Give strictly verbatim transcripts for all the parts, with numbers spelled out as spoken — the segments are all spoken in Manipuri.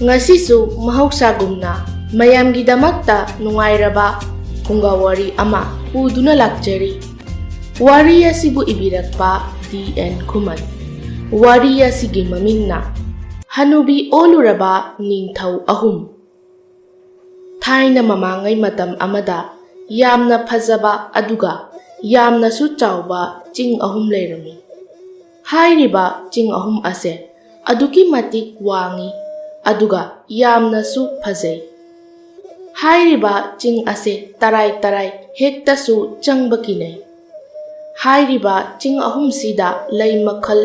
ꯉꯁꯤꯁꯨ ꯃꯍꯧꯁꯥꯒꯨꯝꯅ ꯃꯌꯥꯝꯒꯤꯗꯃꯛꯇ ꯅꯨꯡꯉꯥꯏꯔꯕ ꯐꯨꯡꯒꯥ ꯋꯥꯔꯤ ꯑꯃ ꯄꯨꯗꯨꯅ ꯂꯥꯛꯆꯔꯤ꯫ ꯋꯥꯔꯤ ꯑꯁꯤꯕꯨ ꯏꯕꯤꯔꯛꯄ ꯗꯤ ꯑꯦꯟ ꯈꯨꯃꯟ꯫ ꯋꯥꯔꯤ ꯑꯁꯤꯒꯤ ꯃꯃꯤꯡꯅ ꯍꯅꯨꯕꯤ ꯑꯣꯜꯂꯨꯔꯕ ꯅꯤꯡꯊꯧ ꯑꯍꯨꯝ꯫ ꯊꯥꯏꯅ ꯃꯃꯥꯡꯉꯩ ꯃꯇꯝ ꯑꯃꯗ ꯌꯥꯝꯅ ꯐꯖꯕ ꯑꯗꯨꯒ ꯌꯥꯝꯅꯁꯨ ꯆꯥꯎꯕ ꯆꯤꯡ ꯑꯍꯨꯝ ꯂꯩꯔꯝꯃꯤ꯫ ꯍꯥꯏꯔꯤꯕ ꯆꯤꯡ ꯑꯍꯨꯝ ꯑꯁꯦ ꯑꯗꯨꯛꯀꯤ ꯃꯇꯤꯛ ꯋꯥꯡꯉꯤ, ꯑꯗꯨꯒ ꯌꯥꯝꯅꯁꯨ ꯐꯖꯩ꯫ ꯍꯥꯏꯔꯤꯕ ꯆꯤꯡ ꯑꯁꯦ ꯇꯔꯥꯏ ꯇꯔꯥꯏ ꯍꯦꯛꯇꯁꯨ ꯆꯪꯕ ꯀꯤꯅꯩ꯫ ꯍꯥꯏꯔꯤꯕ ꯆꯤꯡ ꯑꯍꯨꯝꯁꯤꯗ ꯂꯩ ꯃꯈꯜ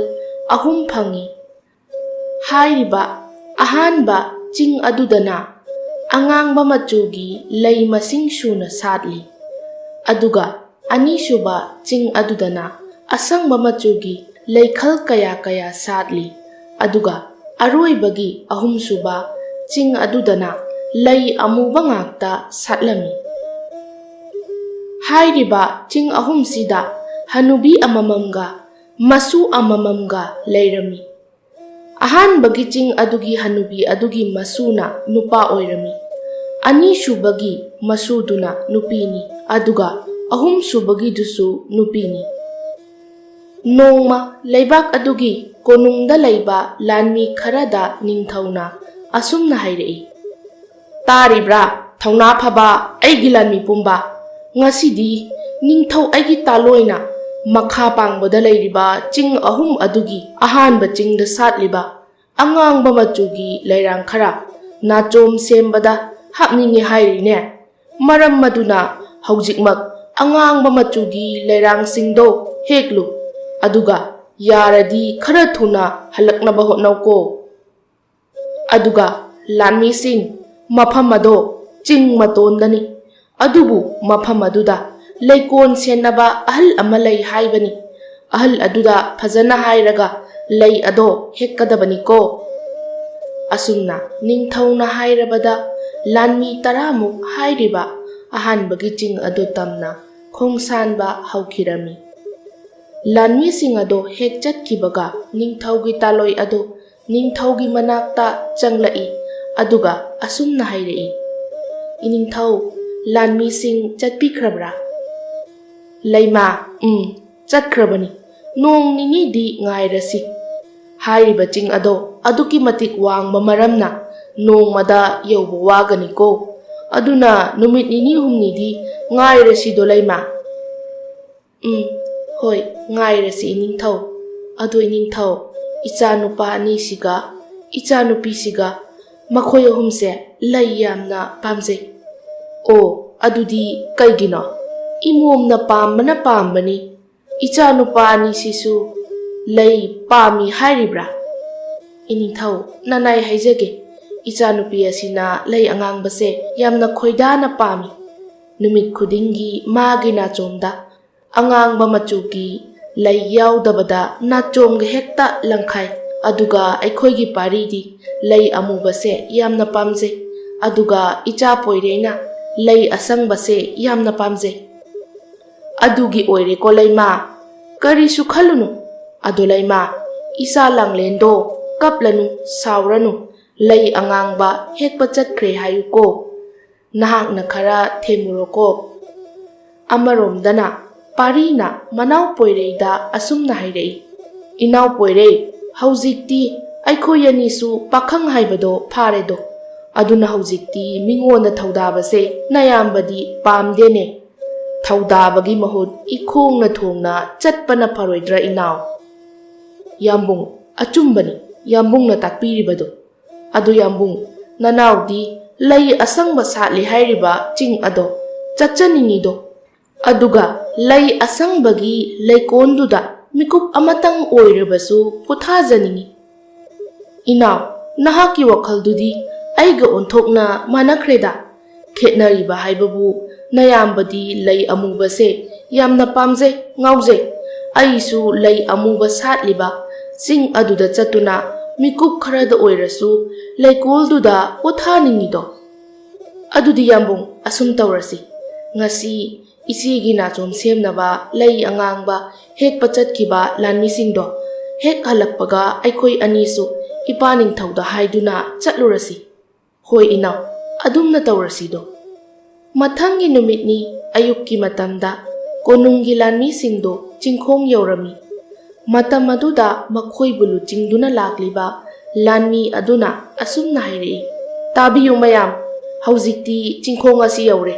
ꯑꯍꯨꯝ ꯐꯪꯉꯤ꯫ ꯍꯥꯏꯔꯤꯕ ꯑꯍꯥꯟꯕ ꯆꯤꯡ ꯑꯗꯨꯗꯅ ꯑꯉꯥꯡꯕ ꯃꯆꯨꯒꯤ ꯂꯩ ꯃꯁꯤꯡ ꯁꯨꯅ ꯁꯥꯠꯂꯤ, ꯑꯗꯨꯒ ꯑꯅꯤꯁꯨꯕ ꯆꯤꯡ ꯑꯗꯨꯗꯅ ꯑꯁꯪꯕ ꯃꯆꯨꯒꯤ ꯂꯩꯈꯜ ꯀꯌꯥ ꯀꯌꯥ ꯁꯥꯠꯂꯤ, ꯑꯗꯨꯒ ꯑꯔꯣꯏꯕꯒꯤ ꯑꯍꯨꯝꯁꯨꯕ ꯆꯤꯡ ꯑꯗꯨꯗꯅ ꯂꯩ ꯑꯃꯨꯕ ꯉꯥꯛꯇ ꯁꯥꯠꯂꯝꯃꯤ꯫ ꯍꯥꯏꯔꯤꯕ ꯆꯤꯡ ꯑꯍꯨꯝꯁꯤꯗ ꯍꯅꯨꯕꯤ ꯑꯃꯃꯝꯒ ꯃꯁꯨ ꯑꯃꯃꯝꯒ ꯂꯩꯔꯝꯃꯤ꯫ ꯑꯍꯥꯟꯕꯒꯤ ꯆꯤꯡ ꯑꯗꯨꯒꯤ ꯍꯅꯨꯕꯤ ꯑꯗꯨꯒꯤ ꯃꯁꯨꯅ ꯅꯨꯄꯥ ꯑꯣꯏꯔꯝꯃꯤ꯫ ꯑꯅꯤꯁꯨꯕꯒꯤ ꯃꯁꯨꯗꯨꯅ ꯅꯨꯄꯤꯅꯤ, ꯑꯗꯨꯒ ꯑꯍꯨꯝꯁꯨꯕꯒꯤꯗꯨꯁꯨ ꯅꯨꯄꯤꯅꯤ꯫ ꯅꯣꯡꯃ ꯂꯩꯕꯥꯛ ꯑꯗꯨꯒꯤ ꯀꯣꯅꯨꯡꯗ ꯂꯩꯕ ꯂꯥꯟꯃꯤ ꯈꯔꯗ ꯅꯤꯡꯊꯧꯅ ꯑꯁꯨꯝꯅ ꯍꯥꯏꯔꯛꯏ, "ꯇꯥꯔꯤꯕ꯭ꯔꯥ, ꯊꯧꯅꯥ ꯐꯕ ꯑꯩꯒꯤ ꯂꯥꯟꯃꯤ ꯄꯨꯝꯕ? ꯉꯁꯤꯗꯤ ꯅꯤꯡꯊꯧ ꯑꯩꯒꯤ ꯇꯥꯂꯣꯏꯅ ꯃꯈꯥ ꯄꯥꯡꯕꯗ ꯂꯩꯔꯤꯕ ꯆꯤꯡ ꯑꯍꯨꯝ ꯑꯗꯨꯒꯤ ꯑꯍꯥꯟꯕ ꯆꯤꯡꯗ ꯁꯥꯠꯂꯤꯕ ꯑꯉꯥꯡꯕ ꯃꯆꯨꯒꯤ ꯂꯩꯔꯥꯡ ꯈꯔ ꯅꯥꯆꯣꯝ ꯁꯦꯝꯕꯗ ꯍꯥꯞꯅꯤꯡꯉꯤ ꯍꯥꯏꯔꯤꯅꯦ꯫ ꯃꯔꯝ ꯑꯗꯨꯅ ꯍꯧꯖꯤꯛꯃꯛ ꯑꯉꯥꯡꯕ ꯃꯆꯨꯒꯤ ꯂꯩꯔꯥꯡꯁꯤꯡꯗꯣ ꯍꯦꯛꯂꯨ, ꯑꯗꯨꯒ ꯌꯥꯔꯗꯤ ꯈꯔ ꯊꯨꯅ ꯍꯜꯂꯛꯅꯕ ꯍꯣꯠꯅꯧꯀꯣ꯫ ꯑꯗꯨꯒ ꯂꯥꯟꯃꯤꯁꯤꯡ, ꯃꯐꯝ ꯑꯗꯣ ꯆꯤꯡ ꯃꯇꯣꯟꯗꯅꯤ, ꯑꯗꯨꯕꯨ ꯃꯐꯝ ꯑꯗꯨꯗ ꯂꯩꯀꯣꯟ ꯁꯦꯟꯅꯕ ꯑꯍꯜ ꯑꯃ ꯂꯩ ꯍꯥꯏꯕꯅꯤ꯫ ꯑꯍꯜ ꯑꯗꯨꯗ ꯐꯖꯅ ꯍꯥꯏꯔꯒ ꯂꯩ ꯑꯗꯣ ꯍꯦꯛꯀꯗꯕꯅꯤꯀꯣ꯫" ꯑꯁꯨꯝꯅ ꯅꯤꯡꯊꯧꯅ ꯍꯥꯏꯔꯕꯗ ꯂꯥꯟꯃꯤ ꯇꯔꯥꯃꯨꯛ ꯍꯥꯏꯔꯤꯕ ꯑꯍꯥꯟꯕꯒꯤ ꯆꯤꯡ ꯑꯗꯨ ꯇꯝꯅ ꯈꯣꯡꯁꯥꯟꯕ ꯍꯧꯈꯤꯔꯝꯃꯤ꯫ ꯂꯥꯟꯃꯤꯁꯤꯡ ꯑꯗꯣ ꯍꯦꯛ ꯆꯠꯈꯤꯕꯒ ꯅꯤꯡꯊꯧꯒꯤ ꯇꯥꯂꯣꯏ ꯑꯗꯨ ꯅꯤꯡꯊꯧꯒꯤ ꯃꯅꯥꯛꯇ ꯆꯪꯂꯛꯏ, ꯑꯗꯨꯒ ꯑꯁꯨꯝꯅ ꯍꯥꯏꯔꯛꯏ, "ꯏꯅꯤꯡꯊꯧ, ꯂꯥꯟꯃꯤꯁꯤꯡ ꯆꯠꯄꯤꯈ꯭ꯔꯕ꯭ꯔꯥ?" ꯂꯩꯃ, "ꯎꯝ, ꯆꯠꯈ꯭ꯔꯕꯅꯤ꯫ ꯅꯣꯡ ꯅꯤꯅꯤꯗꯤ ꯉꯥꯏꯔꯁꯤ꯫ ꯍꯥꯏꯔꯤꯕ ꯆꯤꯡ ꯑꯗꯣ ꯑꯗꯨꯛꯀꯤ ꯃꯇꯤꯛ ꯋꯥꯡꯕ ꯃꯔꯝꯅ ꯅꯣꯡꯃꯗ ꯌꯧꯕ ꯋꯥꯒꯅꯤꯀꯣ꯫ ꯑꯗꯨꯅ ꯅꯨꯃꯤꯠ ꯅꯤꯅꯤ ꯍꯨꯝꯅꯤꯗꯤ ꯉꯥꯏꯔꯁꯤꯗꯣ ꯂꯩꯃ?" "ꯎꯝ, ꯍꯣꯏ, ꯉꯥꯏꯔꯁꯤ ꯏꯅꯤꯡꯊꯧ꯫ ꯑꯗꯣ ꯏꯅꯤꯡꯊꯧ, ꯏꯆꯥꯅꯨꯄꯥ ꯑꯅꯤꯁꯤꯒ ꯏꯆꯥꯅꯨꯄꯤꯁꯤꯒ, ꯃꯈꯣꯏ ꯑꯍꯨꯝꯁꯦ ꯂꯩ ꯌꯥꯝꯅ ꯄꯥꯝꯖꯩ꯫" "ꯑꯣ, ꯑꯗꯨꯗꯤ ꯀꯩꯒꯤꯅꯣ? ꯏꯃꯣꯝꯅ ꯄꯥꯝꯕꯅ ꯄꯥꯝꯕꯅꯤ꯫ ꯏꯆꯥꯅꯨꯄꯥ ꯑꯅꯤꯁꯤꯁꯨ ꯂꯩ ꯄꯥꯝꯃꯤ ꯍꯥꯏꯔꯤꯕ꯭ꯔꯥ?" "ꯏꯅꯤꯡꯊꯧ, ꯅꯅꯥꯏ ꯍꯥꯏꯖꯒꯦ, ꯏꯆꯥꯅꯨꯄꯤ ꯑꯁꯤꯅ ꯂꯩ ꯑꯉꯥꯡꯕꯁꯦ ꯌꯥꯝꯅ ꯈꯣꯏꯗꯥꯅ ꯄꯥꯝꯃꯤ꯫ ꯅꯨꯃꯤꯠ ꯈꯨꯗꯤꯡꯒꯤ ꯃꯥꯒꯤ ꯅꯥꯆꯣꯝꯗ ꯑꯉꯥꯡꯕ ꯃꯆꯨꯒꯤ ꯂꯩ ꯌꯥꯎꯗꯕꯗ ꯅꯥꯆꯣꯝꯒ ꯍꯦꯛꯇ ꯂꯪꯈꯥꯏ꯫ ꯑꯗꯨꯒ ꯑꯩꯈꯣꯏꯒꯤ ꯄꯥꯔꯤꯗꯤ ꯂꯩ ꯑꯃꯨꯕꯁꯦ ꯌꯥꯝꯅ ꯄꯥꯝꯖꯩ꯫ ꯑꯗꯨꯒ ꯏꯆꯥ ꯄꯣꯏꯔꯦꯅ ꯂꯩ ꯑꯁꯪꯕꯁꯦ ꯌꯥꯝꯅ ꯄꯥꯝꯖꯩ꯫" "ꯑꯗꯨꯒꯤ ꯑꯣꯏꯔꯦꯀꯣ ꯂꯩꯃ, ꯀꯔꯤꯁꯨ ꯈꯜꯂꯨꯅꯨ꯫ ꯑꯗꯣ ꯂꯩꯃ, ꯏꯆꯥ ꯂꯥꯡꯂꯦꯟꯗꯣ ꯀꯞꯂꯅꯨ, ꯁꯥꯎꯔꯅꯨ, ꯂꯩ ꯑꯉꯥꯡꯕ ꯍꯦꯛꯄ ꯆꯠꯈ꯭ꯔꯦ ꯍꯥꯏꯌꯨꯀꯣ꯫ ꯅꯍꯥꯛꯅ ꯈꯔ ꯊꯦꯝꯃꯨꯔꯣꯀꯣ꯫" ꯑꯃꯔꯣꯝꯗꯅ ꯄꯥꯔꯤꯅ ꯃꯅꯥꯎ ꯄꯣꯏꯔꯩꯗ ꯑꯁꯨꯝꯅ ꯍꯥꯏꯔꯛꯏ, "ꯏꯅꯥꯎ ꯄꯣꯏꯔꯩ, ꯍꯧꯖꯤꯛꯇꯤ ꯑꯩꯈꯣꯏ ꯑꯅꯤꯁꯨ ꯄꯥꯈꯪ ꯍꯥꯏꯕꯗꯣ ꯐꯥꯔꯦꯗꯣ꯫ ꯑꯗꯨꯅ ꯍꯧꯖꯤꯛꯇꯤ ꯃꯤꯉꯣꯟꯗ ꯊꯧꯗꯥꯕꯁꯦ ꯅꯌꯥꯝꯕꯗꯤ ꯄꯥꯝꯗꯦꯅꯦ꯫ ꯊꯧꯗꯥꯕꯒꯤ ꯃꯍꯨꯠ ꯏꯈꯣꯡꯅ ꯊꯣꯡꯅ ꯆꯠꯄꯅ ꯐꯔꯣꯏꯗ꯭ꯔꯥ ꯏꯅꯥꯎ?" "ꯌꯥꯝꯕꯨꯡ, ꯑꯆꯨꯝꯕꯅꯤ ꯌꯥꯝꯕꯨꯡꯅ ꯇꯥꯛꯄꯤꯔꯤꯕꯗꯨ꯫ ꯑꯗꯨ ꯌꯥꯝꯕꯨꯡ, ꯅꯅꯥꯎꯗꯤ ꯂꯩ ꯑꯁꯪꯕ ꯁꯥꯠꯂꯤ ꯍꯥꯏꯔꯤꯕ ꯆꯤꯡ ꯑꯗꯣ ꯆꯠꯆꯅꯤꯡꯉꯤꯗꯣ꯫ ꯑꯗꯨꯒ ꯂꯩ ꯑꯁꯪꯕꯒꯤ ꯂꯩꯀꯣꯜꯗꯨꯗ ꯃꯤꯀꯨꯞ ꯑꯃꯇꯪ ꯑꯣꯏꯔꯕꯁꯨ ꯄꯣꯊꯥꯖꯅꯤꯡꯉꯤ꯫" "ꯏꯅꯥꯎ, ꯅꯍꯥꯛꯀꯤ ꯋꯥꯈꯜꯗꯨꯗꯤ ꯑꯩꯒ ꯑꯣꯟꯊꯣꯛꯅ ꯃꯥꯟꯅꯈ꯭ꯔꯦꯗ꯫ ꯈꯦꯠꯅꯔꯤꯕ ꯍꯥꯏꯕꯕꯨ ꯅꯌꯥꯝꯕꯗꯤ ꯂꯩ ꯑꯃꯨꯕꯁꯦ ꯌꯥꯝꯅ ꯄꯥꯝꯖꯩ, ꯉꯥꯎꯖꯩ꯫ ꯑꯩꯁꯨ ꯂꯩ ꯑꯃꯨꯕ ꯁꯥꯠꯂꯤꯕ ꯆꯤꯡ ꯑꯗꯨꯗ ꯆꯠꯇꯨꯅ ꯃꯤꯀꯨꯞ ꯈꯔꯗ ꯑꯣꯏꯔꯁꯨ ꯂꯩꯀꯣꯜꯗꯨꯗ ꯄꯣꯊꯥꯅꯤꯡꯉꯤꯗꯣ꯫ ꯑꯗꯨꯗꯤ ꯌꯥꯝꯕꯨꯡ, ꯑꯁꯨꯝ ꯇꯧꯔꯁꯤ꯫ ꯉꯁꯤ ꯏꯆꯦꯒꯤ ꯅꯥꯆꯣꯝ ꯁꯦꯝꯅꯕ ꯂꯩ ꯑꯉꯥꯡꯕ ꯍꯦꯛꯄ ꯆꯠꯈꯤꯕ ꯂꯥꯟꯃꯤꯁꯤꯡꯗꯣ ꯍꯦꯛ ꯍꯜꯂꯛꯄꯒ ꯑꯩꯈꯣꯏ ꯑꯅꯤꯁꯨ ꯏꯄꯥ ꯅꯤꯡꯊꯧꯗ ꯍꯥꯏꯗꯨꯅ ꯆꯠꯂꯨꯔꯁꯤ꯫ "ꯍꯣꯏ ꯏꯅꯥꯎ, ꯑꯗꯨꯝꯅ ꯇꯧꯔꯁꯤꯗꯣ"꯫ ꯃꯊꯪꯒꯤ ꯅꯨꯃꯤꯠꯅꯤ꯫ ꯑꯌꯨꯛꯀꯤ ꯃꯇꯝꯗ ꯀꯣꯅꯨꯡꯒꯤ ꯂꯥꯟꯃꯤꯁꯤꯡꯗꯣ ꯆꯤꯡꯈꯣꯡ ꯌꯧꯔꯝꯃꯤ꯫ ꯃꯇꯝ ꯑꯗꯨꯗ ꯃꯈꯣꯏꯕꯨ ꯂꯨꯆꯤꯡꯗꯨꯅ ꯂꯥꯛꯂꯤꯕ ꯂꯥꯟꯃꯤ ꯑꯗꯨꯅ ꯑꯁꯨꯝꯅ ꯍꯥꯏꯔꯛꯏ, "ꯇꯥꯕꯤꯌꯨ ꯃꯌꯥꯝ, ꯍꯧꯖꯤꯛꯇꯤ ꯆꯤꯡꯈꯣꯡ ꯑꯁꯤ ꯌꯧꯔꯦ꯫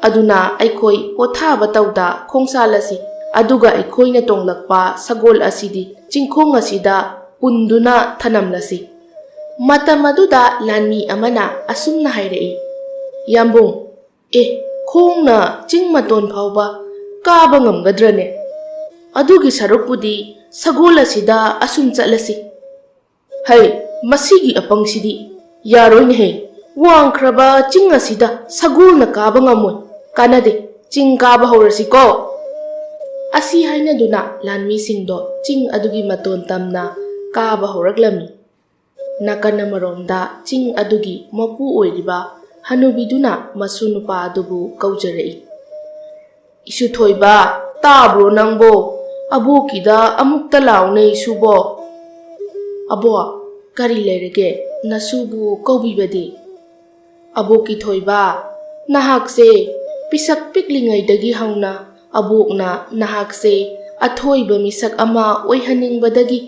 ꯑꯗꯨꯅ ꯑꯩꯈꯣꯏ ꯄꯣꯊꯥꯕ ꯇꯧꯗ ꯈꯣꯡꯁꯥꯜꯂꯁꯤ꯫ ꯑꯗꯨꯒ ꯑꯩꯈꯣꯏꯅ ꯇꯣꯡꯂꯛꯄ ꯁꯒꯣꯜ ꯑꯁꯤꯗꯤ ꯆꯤꯡꯈꯣꯡ ꯑꯁꯤꯗ ꯄꯨꯟꯗꯨꯅ ꯊꯅꯝꯂꯁꯤ"꯫ ꯃꯇꯝ ꯑꯗꯨꯗ ꯂꯥꯟꯃꯤ ꯑꯃꯅ ꯑꯁꯨꯝꯅ ꯍꯥꯏꯔꯛꯏ, "ꯌꯥꯝꯕꯨꯡ, ꯑꯦ, ꯈꯣꯡꯅ ꯆꯤꯡ ꯃꯇꯣꯟ ꯐꯥꯎꯕ ꯀꯥꯕ ꯉꯝꯒꯗ꯭ꯔꯅꯦ? ꯑꯗꯨꯒꯤ ꯁꯔꯨꯛꯄꯨꯗꯤ ꯁꯒꯣꯜ ꯑꯁꯤꯗ ꯑꯁꯨꯝ ꯆꯠꯂꯁꯤ"꯫ "ꯍꯩ, ꯃꯁꯤꯒꯤ ꯑꯄꯪꯁꯤꯗꯤ ꯌꯥꯔꯣꯏꯅꯦꯍꯦ꯫ ꯋꯥꯡꯈ꯭ꯔꯕ ꯆꯤꯡ ꯑꯁꯤꯗ ꯁꯒꯣꯜꯅ ꯀꯥꯕ ꯉꯝꯃꯣꯏ꯫ ꯀꯥꯟꯅꯗꯦ, ꯆꯤꯡ ꯀꯥꯕ ꯍꯧꯔꯁꯤꯀꯣ"꯫ ꯑꯁꯤ ꯍꯥꯏꯅꯗꯨꯅ ꯂꯥꯟꯃꯤꯁꯤꯡꯗꯣ ꯆꯤꯡ ꯑꯗꯨꯒꯤ ꯃꯇꯣꯟ ꯇꯝꯅ ꯀꯥꯕ ꯍꯧꯔꯛꯂꯝꯃꯤ꯫ ꯅꯥꯀꯟ ꯑꯃꯔꯣꯝꯗ ꯆꯤꯡ ꯑꯗꯨꯒꯤ ꯃꯄꯨ ꯑꯣꯏꯔꯤꯕ ꯍꯅꯨꯕꯤꯗꯨꯅ ꯃꯁꯨ ꯅꯨꯄꯥ ꯑꯗꯨꯕꯨ ꯀꯧꯖꯔꯛꯏ, "ꯏꯁꯨ ꯊꯣꯏꯕ, ꯇꯥꯕ꯭ꯔꯣ ꯅꯪꯕꯣ? ꯑꯕꯣꯛꯀꯤꯗ ꯑꯃꯨꯛꯇ ꯂꯥꯎꯅꯦ ꯏꯁꯨꯕꯣ"꯫ "ꯑꯕꯣꯛ, ꯀꯔꯤ ꯂꯩꯔꯒꯦ? ꯅꯁꯨꯕꯨ ꯀꯧꯕꯤꯕꯗꯤ?" "ꯑꯕꯣꯛꯀꯤ ꯊꯣꯏꯕ, ꯅꯍꯥꯛꯁꯦ ꯄꯤꯁꯛ ꯄꯤꯛꯂꯤꯉꯩꯗꯒꯤ ꯍꯧꯅ ꯑꯕꯣꯛꯅ ꯅꯍꯥꯛꯁꯦ ꯑꯊꯣꯏꯕ ꯃꯤꯁꯛ ꯑꯃ ꯑꯣꯏꯍꯟꯅꯤꯡꯕꯗꯒꯤ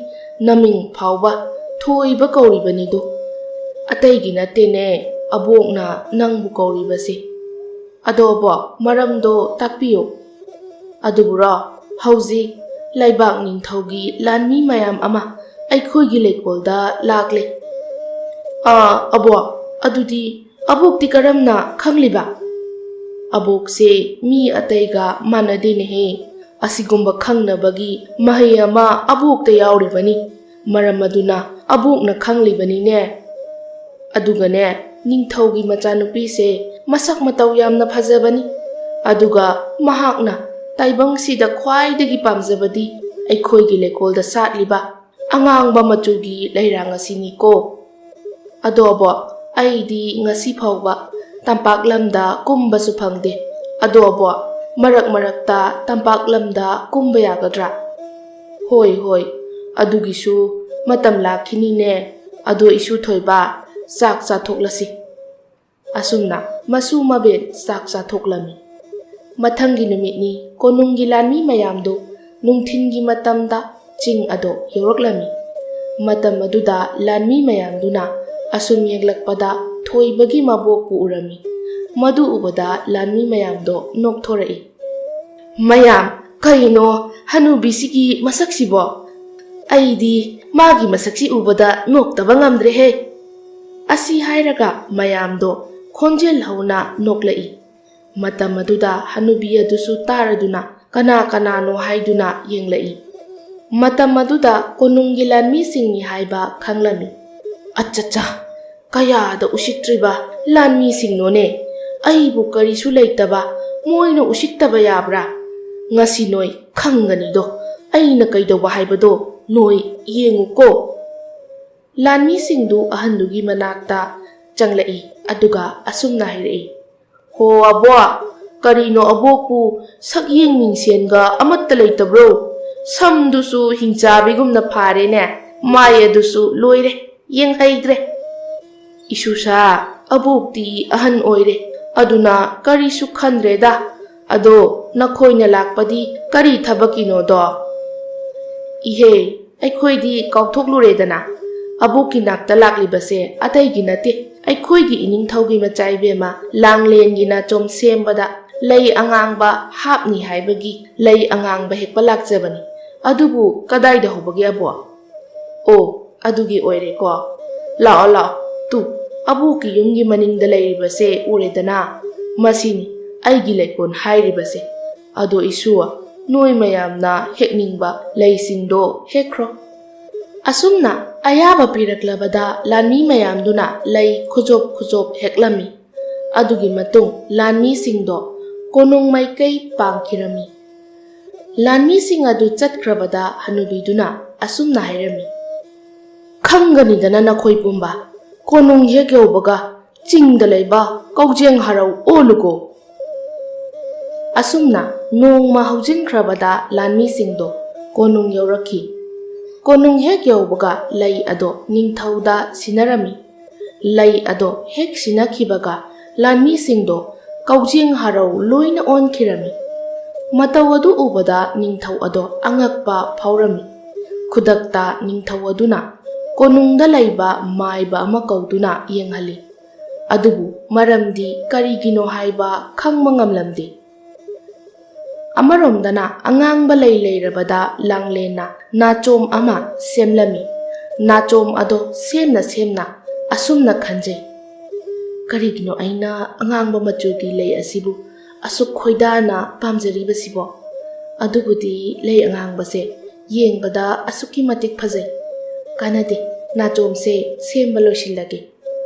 ꯅꯃꯤꯡ ꯐꯥꯎꯕ ꯊꯣꯏꯕ ꯀꯧꯔꯤꯕꯅꯤꯗꯣ꯫ ꯑꯇꯩꯒꯤ ꯅꯠꯇꯦꯅꯦ ꯑꯕꯣꯛꯅ ꯅꯪꯕꯨ ꯀꯧꯔꯤꯕꯁꯦ꯫ ꯑꯗꯣ ꯑꯕꯣꯛ, ꯃꯔꯝꯗꯣ ꯇꯥꯛꯄꯤꯌꯨ"꯫ "ꯑꯗꯨꯕꯨꯔꯣ, ꯍꯧꯖꯤꯛ ꯂꯩꯕꯥꯛ ꯅꯤꯡꯊꯧꯒꯤ ꯂꯥꯟꯃꯤ ꯃꯌꯥꯝ ꯑꯃ ꯑꯩꯈꯣꯏꯒꯤ ꯂꯩꯀꯣꯜꯗ ꯂꯥꯛꯂꯦ"꯫ "ꯑꯥ, ꯑꯕꯣꯛ, ꯑꯗꯨꯗꯤ ꯑꯕꯣꯛꯇꯤ ꯀꯔꯝꯅ ꯈꯪꯂꯤꯕ?" "ꯑꯕꯣꯛꯁꯦ ꯃꯤ ꯑꯇꯩꯒ ꯃꯥꯟꯅꯗꯦꯅꯦꯍꯦ꯫ ꯑꯁꯤꯒꯨꯝꯕ ꯈꯪꯅꯕꯒꯤ ꯃꯍꯩ ꯑꯃ ꯑꯕꯣꯛꯇ ꯌꯥꯎꯔꯤꯕꯅꯤ꯫ ꯃꯔꯝ ꯑꯗꯨꯅ ꯑꯕꯣꯛꯅ ꯈꯪꯂꯤꯕꯅꯤꯅꯦ꯫ ꯑꯗꯨꯒꯅꯦ, ꯅꯤꯡꯊꯧꯒꯤ ꯃꯆꯥꯅꯨꯄꯤꯁꯦ ꯃꯁꯛ ꯃꯇꯧ ꯌꯥꯝꯅ ꯐꯖꯕꯅꯤ꯫ ꯑꯗꯨꯒ ꯃꯍꯥꯛꯅ ꯇꯥꯏꯕꯪꯁꯤꯗ ꯈ꯭ꯋꯥꯏꯗꯒꯤ ꯄꯥꯝꯖꯕꯗꯤ ꯑꯩꯈꯣꯏꯒꯤ ꯂꯩꯀꯣꯜꯗ ꯁꯥꯠꯂꯤꯕ ꯑꯉꯥꯡꯕ ꯃꯆꯨꯒꯤ ꯂꯩꯔꯥꯡ ꯑꯁꯤꯅꯤꯀꯣ꯫ ꯑꯗꯣ ꯑꯕꯣꯛ, ꯑꯩꯗꯤ ꯉꯁꯤ ꯐꯥꯎꯕ ꯇꯝꯄꯥꯛ ꯂꯝꯗ ꯀꯨꯝꯕꯁꯨ ꯐꯪꯗꯦ꯫ ꯑꯗꯣ ꯑꯕꯣꯛ, ꯃꯔꯛ ꯃꯔꯛꯇ ꯇꯝꯄꯥꯛ ꯂꯝꯗ ꯀꯨꯝꯕ ꯌꯥꯒꯗ꯭ꯔꯥ?" "ꯍꯣꯏ, ꯍꯣꯏ, ꯑꯗꯨꯒꯤꯁꯨ ꯃꯇꯝ ꯂꯥꯛꯈꯤꯅꯤꯅꯦ꯫ ꯑꯗꯣ ꯏꯁꯨ ꯊꯣꯏꯕ, ꯆꯥꯛ ꯆꯥꯊꯣꯛꯂꯁꯤ"꯫ ꯑꯁꯨꯝꯅ ꯃꯁꯨ ꯃꯕꯦꯟ ꯆꯥꯛ ꯆꯥꯊꯣꯛꯂꯝꯃꯤ꯫ ꯃꯊꯪꯒꯤ ꯅꯨꯃꯤꯠꯅꯤ꯫ ꯀꯣꯅꯨꯡꯒꯤ ꯂꯥꯟꯃꯤ ꯃꯌꯥꯝꯗꯨ ꯅꯨꯡꯊꯤꯟꯒꯤ ꯃꯇꯝꯗ ꯆꯤꯡ ꯑꯗꯣ ꯌꯧꯔꯛꯂꯝꯃꯤ꯫ ꯃꯇꯝ ꯑꯗꯨꯗ ꯂꯥꯟꯃꯤ ꯃꯌꯥꯝꯗꯨꯅ ꯑꯁꯨꯝ ꯌꯦꯡꯂꯛꯄꯗ ꯊꯣꯏꯕꯒꯤ ꯃꯕꯣꯛꯄꯨ ꯎꯔꯝꯃꯤ꯫ ꯃꯗꯨ ꯎꯕꯗ ꯂꯥꯟꯃꯤ ꯃꯌꯥꯝꯗꯣ ꯅꯣꯛꯊꯣꯔꯛꯏ꯫ "ꯃꯌꯥꯝ, ꯀꯔꯤꯅꯣ ꯍꯅꯨꯕꯤꯁꯤꯒꯤ ꯃꯁꯛꯁꯤꯕꯣ? ꯑꯩꯗꯤ ꯃꯥꯒꯤ ꯃꯁꯛꯁꯤ ꯎꯕꯗ ꯅꯣꯛꯇꯕ ꯉꯝꯗ꯭ꯔꯦꯍꯦ!" ꯑꯁꯤ ꯍꯥꯏꯔꯒ ꯃꯌꯥꯝꯗꯣ ꯈꯣꯟꯖꯦꯜ ꯍꯧꯅ ꯅꯣꯛꯂꯛꯏ꯫ ꯃꯇꯝ ꯑꯗꯨꯗ ꯍꯅꯨꯕꯤ ꯑꯗꯨꯁꯨ ꯇꯥꯔꯗꯨꯅ ꯀꯅꯥ ꯀꯅꯥꯅꯣ ꯍꯥꯏꯗꯨꯅ ꯌꯦꯡꯂꯛꯏ꯫ ꯃꯇꯝ ꯑꯗꯨꯗ ꯀꯣꯅꯨꯡꯒꯤ ꯂꯥꯟꯃꯤꯁꯤꯡꯅꯤ ꯍꯥꯏꯕ ꯈꯪꯂꯝꯃꯤ꯫ "ꯑꯠꯆꯠꯆꯥ, ꯀꯌꯥꯗ ꯎꯁꯤꯠꯇ꯭ꯔꯤꯕ ꯂꯥꯟꯃꯤꯁꯤꯡꯅꯣꯅꯦ! ꯑꯩꯕꯨ ꯀꯔꯤꯁꯨ ꯂꯩꯇꯕ ꯃꯣꯏꯅ ꯎꯁꯤꯠꯇꯕ ꯌꯥꯕ꯭ꯔꯥ? ꯉꯁꯤ ꯅꯣꯏ ꯈꯪꯒꯅꯤꯗꯣ, ꯑꯩꯅ ꯀꯩꯗꯧꯕ ꯍꯥꯏꯕꯗꯣ ꯅꯣꯏ ꯌꯦꯡꯉꯨꯀꯣ!" ꯂꯥꯟꯃꯤꯁꯤꯡꯗꯨ ꯑꯍꯟꯗꯨꯒꯤ ꯃꯅꯥꯛꯇ ꯆꯪꯂꯛꯏ, ꯑꯗꯨꯒ ꯑꯁꯨꯝꯅ ꯍꯥꯏꯔꯛꯏ, "ꯍꯣ ꯑꯕꯣꯛ, ꯀꯔꯤꯅꯣ ꯑꯕꯣꯛꯄꯨ ꯁꯛꯌꯦꯡ ꯃꯤꯡꯁꯦꯟꯒ ꯑꯃꯠꯇ ꯂꯩꯇꯕ꯭ꯔꯣ? ꯁꯝꯗꯨꯁꯨ ꯍꯤꯡꯆꯥꯕꯤꯒꯨꯝꯅ ꯐꯥꯔꯦꯅꯦ, ꯃꯥꯏ ꯑꯗꯨꯁꯨ ꯂꯣꯏꯔꯦ, ꯌꯦꯡꯍꯩꯗ꯭ꯔꯦ꯫ ꯏꯁꯨꯁꯥ, ꯑꯕꯣꯛꯇꯤ ꯑꯍꯟ ꯑꯣꯏꯔꯦ, ꯑꯗꯨꯅ ꯀꯔꯤꯁꯨ ꯈꯟꯗ꯭ꯔꯦꯗ꯫ ꯑꯗꯣ ꯅꯈꯣꯏꯅ ꯂꯥꯛꯄꯗꯤ ꯀꯔꯤ ꯊꯕꯛꯀꯤꯅꯣꯗꯣ?" "ꯏꯍꯦ, ꯑꯩꯈꯣꯏꯗꯤ ꯀꯥꯎꯊꯣꯛꯂꯨꯔꯦꯗꯅ꯫ ꯑꯕꯣꯛꯀꯤ ꯅꯥꯛꯇ ꯂꯥꯛꯂꯤꯕꯁꯦ ꯑꯇꯩꯒꯤ ꯅꯠꯇꯦ, ꯑꯩꯈꯣꯏꯒꯤ ꯏꯅꯤꯡꯊꯧꯒꯤ ꯃꯆꯥ ꯏꯕꯦꯝꯃ ꯂꯥꯡꯂꯦꯟꯒꯤ ꯅꯥꯆꯣꯝ ꯁꯦꯝꯕꯗ ꯂꯩ ꯑꯉꯥꯡꯕ ꯍꯥꯞꯅꯤ ꯍꯥꯏꯕꯒꯤ ꯂꯩ ꯑꯉꯥꯡꯕ ꯍꯦꯛꯄ ꯂꯥꯛꯆꯕꯅꯤ꯫ ꯑꯗꯨꯕꯨ ꯀꯗꯥꯏꯗ ꯍꯧꯕꯒꯦ ꯑꯕꯣꯛ?" "ꯑꯣ, ꯑꯗꯨꯒꯤ ꯑꯣꯏꯔꯦꯀꯣ꯫ ꯂꯥꯛꯑꯣ, ꯂꯥꯛꯑꯣ꯫ ꯇꯨ, ꯑꯕꯣꯛꯀꯤ ꯌꯨꯝꯒꯤ ꯃꯅꯤꯡꯗ ꯂꯩꯔꯤꯕꯁꯦ ꯎꯔꯦꯗꯅ? ꯃꯁꯤꯅꯤ ꯑꯩꯒꯤ ꯂꯩꯀꯣꯜ ꯍꯥꯏꯔꯤꯕꯁꯦ꯫ ꯑꯗꯣ ꯏꯁꯨ, ꯅꯣꯏ ꯃꯌꯥꯝꯅ ꯍꯦꯛꯅꯤꯡꯕ ꯂꯩꯁꯤꯡꯗꯣ ꯍꯦꯛꯈ꯭ꯔꯣ꯫" ꯑꯁꯨꯝꯅ ꯑꯌꯥꯕ ꯄꯤꯔꯛꯂꯕꯗ ꯂꯥꯟꯃꯤ ꯃꯌꯥꯝꯗꯨꯅ ꯂꯩ ꯈꯨꯖꯣꯞ ꯈꯨꯖꯣꯞ ꯍꯦꯛꯂꯝꯃꯤ꯫ ꯑꯗꯨꯒꯤ ꯃꯇꯨꯡ ꯂꯥꯟꯃꯤꯁꯤꯡꯗꯣ ꯀꯣꯅꯨꯡ ꯃꯥꯏꯀꯩ ꯄꯥꯡꯈꯤꯔꯝꯃꯤ꯫ ꯂꯥꯟꯃꯤꯁꯤꯡ ꯑꯗꯨ ꯆꯠꯈ꯭ꯔꯕꯗ ꯍꯅꯨꯕꯤꯗꯨꯅ ꯑꯁꯨꯝꯅ ꯍꯥꯏꯔꯝꯃꯤ, "ꯈꯪꯒꯅꯤꯗꯅ ꯅꯈꯣꯏ ꯄꯨꯝꯕ, ꯀꯣꯅꯨꯡ ꯍꯦꯛ ꯌꯧꯕꯒ ꯆꯤꯡꯗ ꯂꯩꯕ ꯀꯧꯖꯦꯡ ꯍꯔꯥꯎ ꯑꯣꯜꯂꯨꯀꯣ꯫" ꯑꯁꯨꯝꯅ ꯅꯣꯡꯃ ꯍꯧꯖꯤꯟꯈ꯭ꯔꯕꯗ ꯂꯥꯟꯃꯤꯁꯤꯡꯗꯣ ꯀꯣꯅꯨꯡ ꯌꯧꯔꯛꯈꯤ꯫ ꯀꯣꯅꯨꯡ ꯍꯦꯛ ꯌꯧꯕꯒ ꯂꯩ ꯑꯗꯣ ꯅꯤꯡꯊꯧꯗ ꯁꯤꯟꯅꯔꯝꯃꯤ꯫ ꯂꯩ ꯑꯗꯣ ꯍꯦꯛ ꯁꯤꯟꯅꯈꯤꯕꯒ ꯂꯥꯟꯃꯤꯁꯤꯡꯗꯣ ꯀꯧꯖꯦꯡ ꯍꯔꯥꯎ ꯂꯣꯏꯅ ꯑꯣꯟꯈꯤꯔꯝꯃꯤ꯫ ꯃꯇꯧ ꯑꯗꯨ ꯎꯕꯗ ꯅꯤꯡꯊꯧ ꯑꯗꯣ ꯑꯉꯛꯄ ꯐꯥꯎꯔꯝꯃꯤ꯫ ꯈꯨꯗꯛꯇ ꯅꯤꯡꯊꯧ ꯑꯗꯨꯅ ꯀꯣꯅꯨꯡꯗ ꯂꯩꯕ ꯃꯥꯏꯕ ꯑꯃ ꯀꯧꯗꯨꯅ ꯌꯦꯡꯍꯜꯂꯤ꯫ ꯑꯗꯨꯕꯨ ꯃꯔꯝꯗꯤ ꯀꯔꯤꯒꯤꯅꯣ ꯍꯥꯏꯕ ꯈꯪꯕ ꯉꯝꯂꯝꯗꯦ꯫ ꯑꯃꯔꯣꯝꯗꯅ ꯑꯉꯥꯡꯕ ꯂꯩ ꯂꯩꯔꯕꯗ ꯂꯥꯡꯂꯦꯟꯅ ꯅꯥꯆꯣꯝ ꯑꯃ ꯁꯦꯝꯂꯝꯃꯤ꯫ ꯅꯥꯆꯣꯝ ꯑꯗꯣ ꯁꯦꯝꯅ ꯁꯦꯝꯅ ꯑꯁꯨꯝꯅ ꯈꯟꯖꯩ, "ꯀꯔꯤꯒꯤꯅꯣ ꯑꯩꯅ ꯑꯉꯥꯡꯕ ꯃꯆꯨꯒꯤ ꯂꯩ ꯑꯁꯤꯕꯨ ꯑꯁꯨꯛ ꯈꯣꯏꯗꯥꯅ ꯄꯥꯝꯖꯔꯤꯕꯁꯤꯕꯣ? ꯑꯗꯨꯕꯨꯗꯤ ꯂꯩ ꯑꯉꯥꯡꯕꯁꯦ ꯌꯦꯡꯕꯗ ꯑꯁꯨꯛꯀꯤ ꯃꯇꯤꯛ ꯐꯖꯩ꯫ ꯀꯥꯟꯅꯗꯦ, ꯅꯥꯆꯣꯝꯁꯦ ꯁꯦꯝꯕ ꯂꯣꯏꯁꯤꯜꯂꯒꯦ"꯫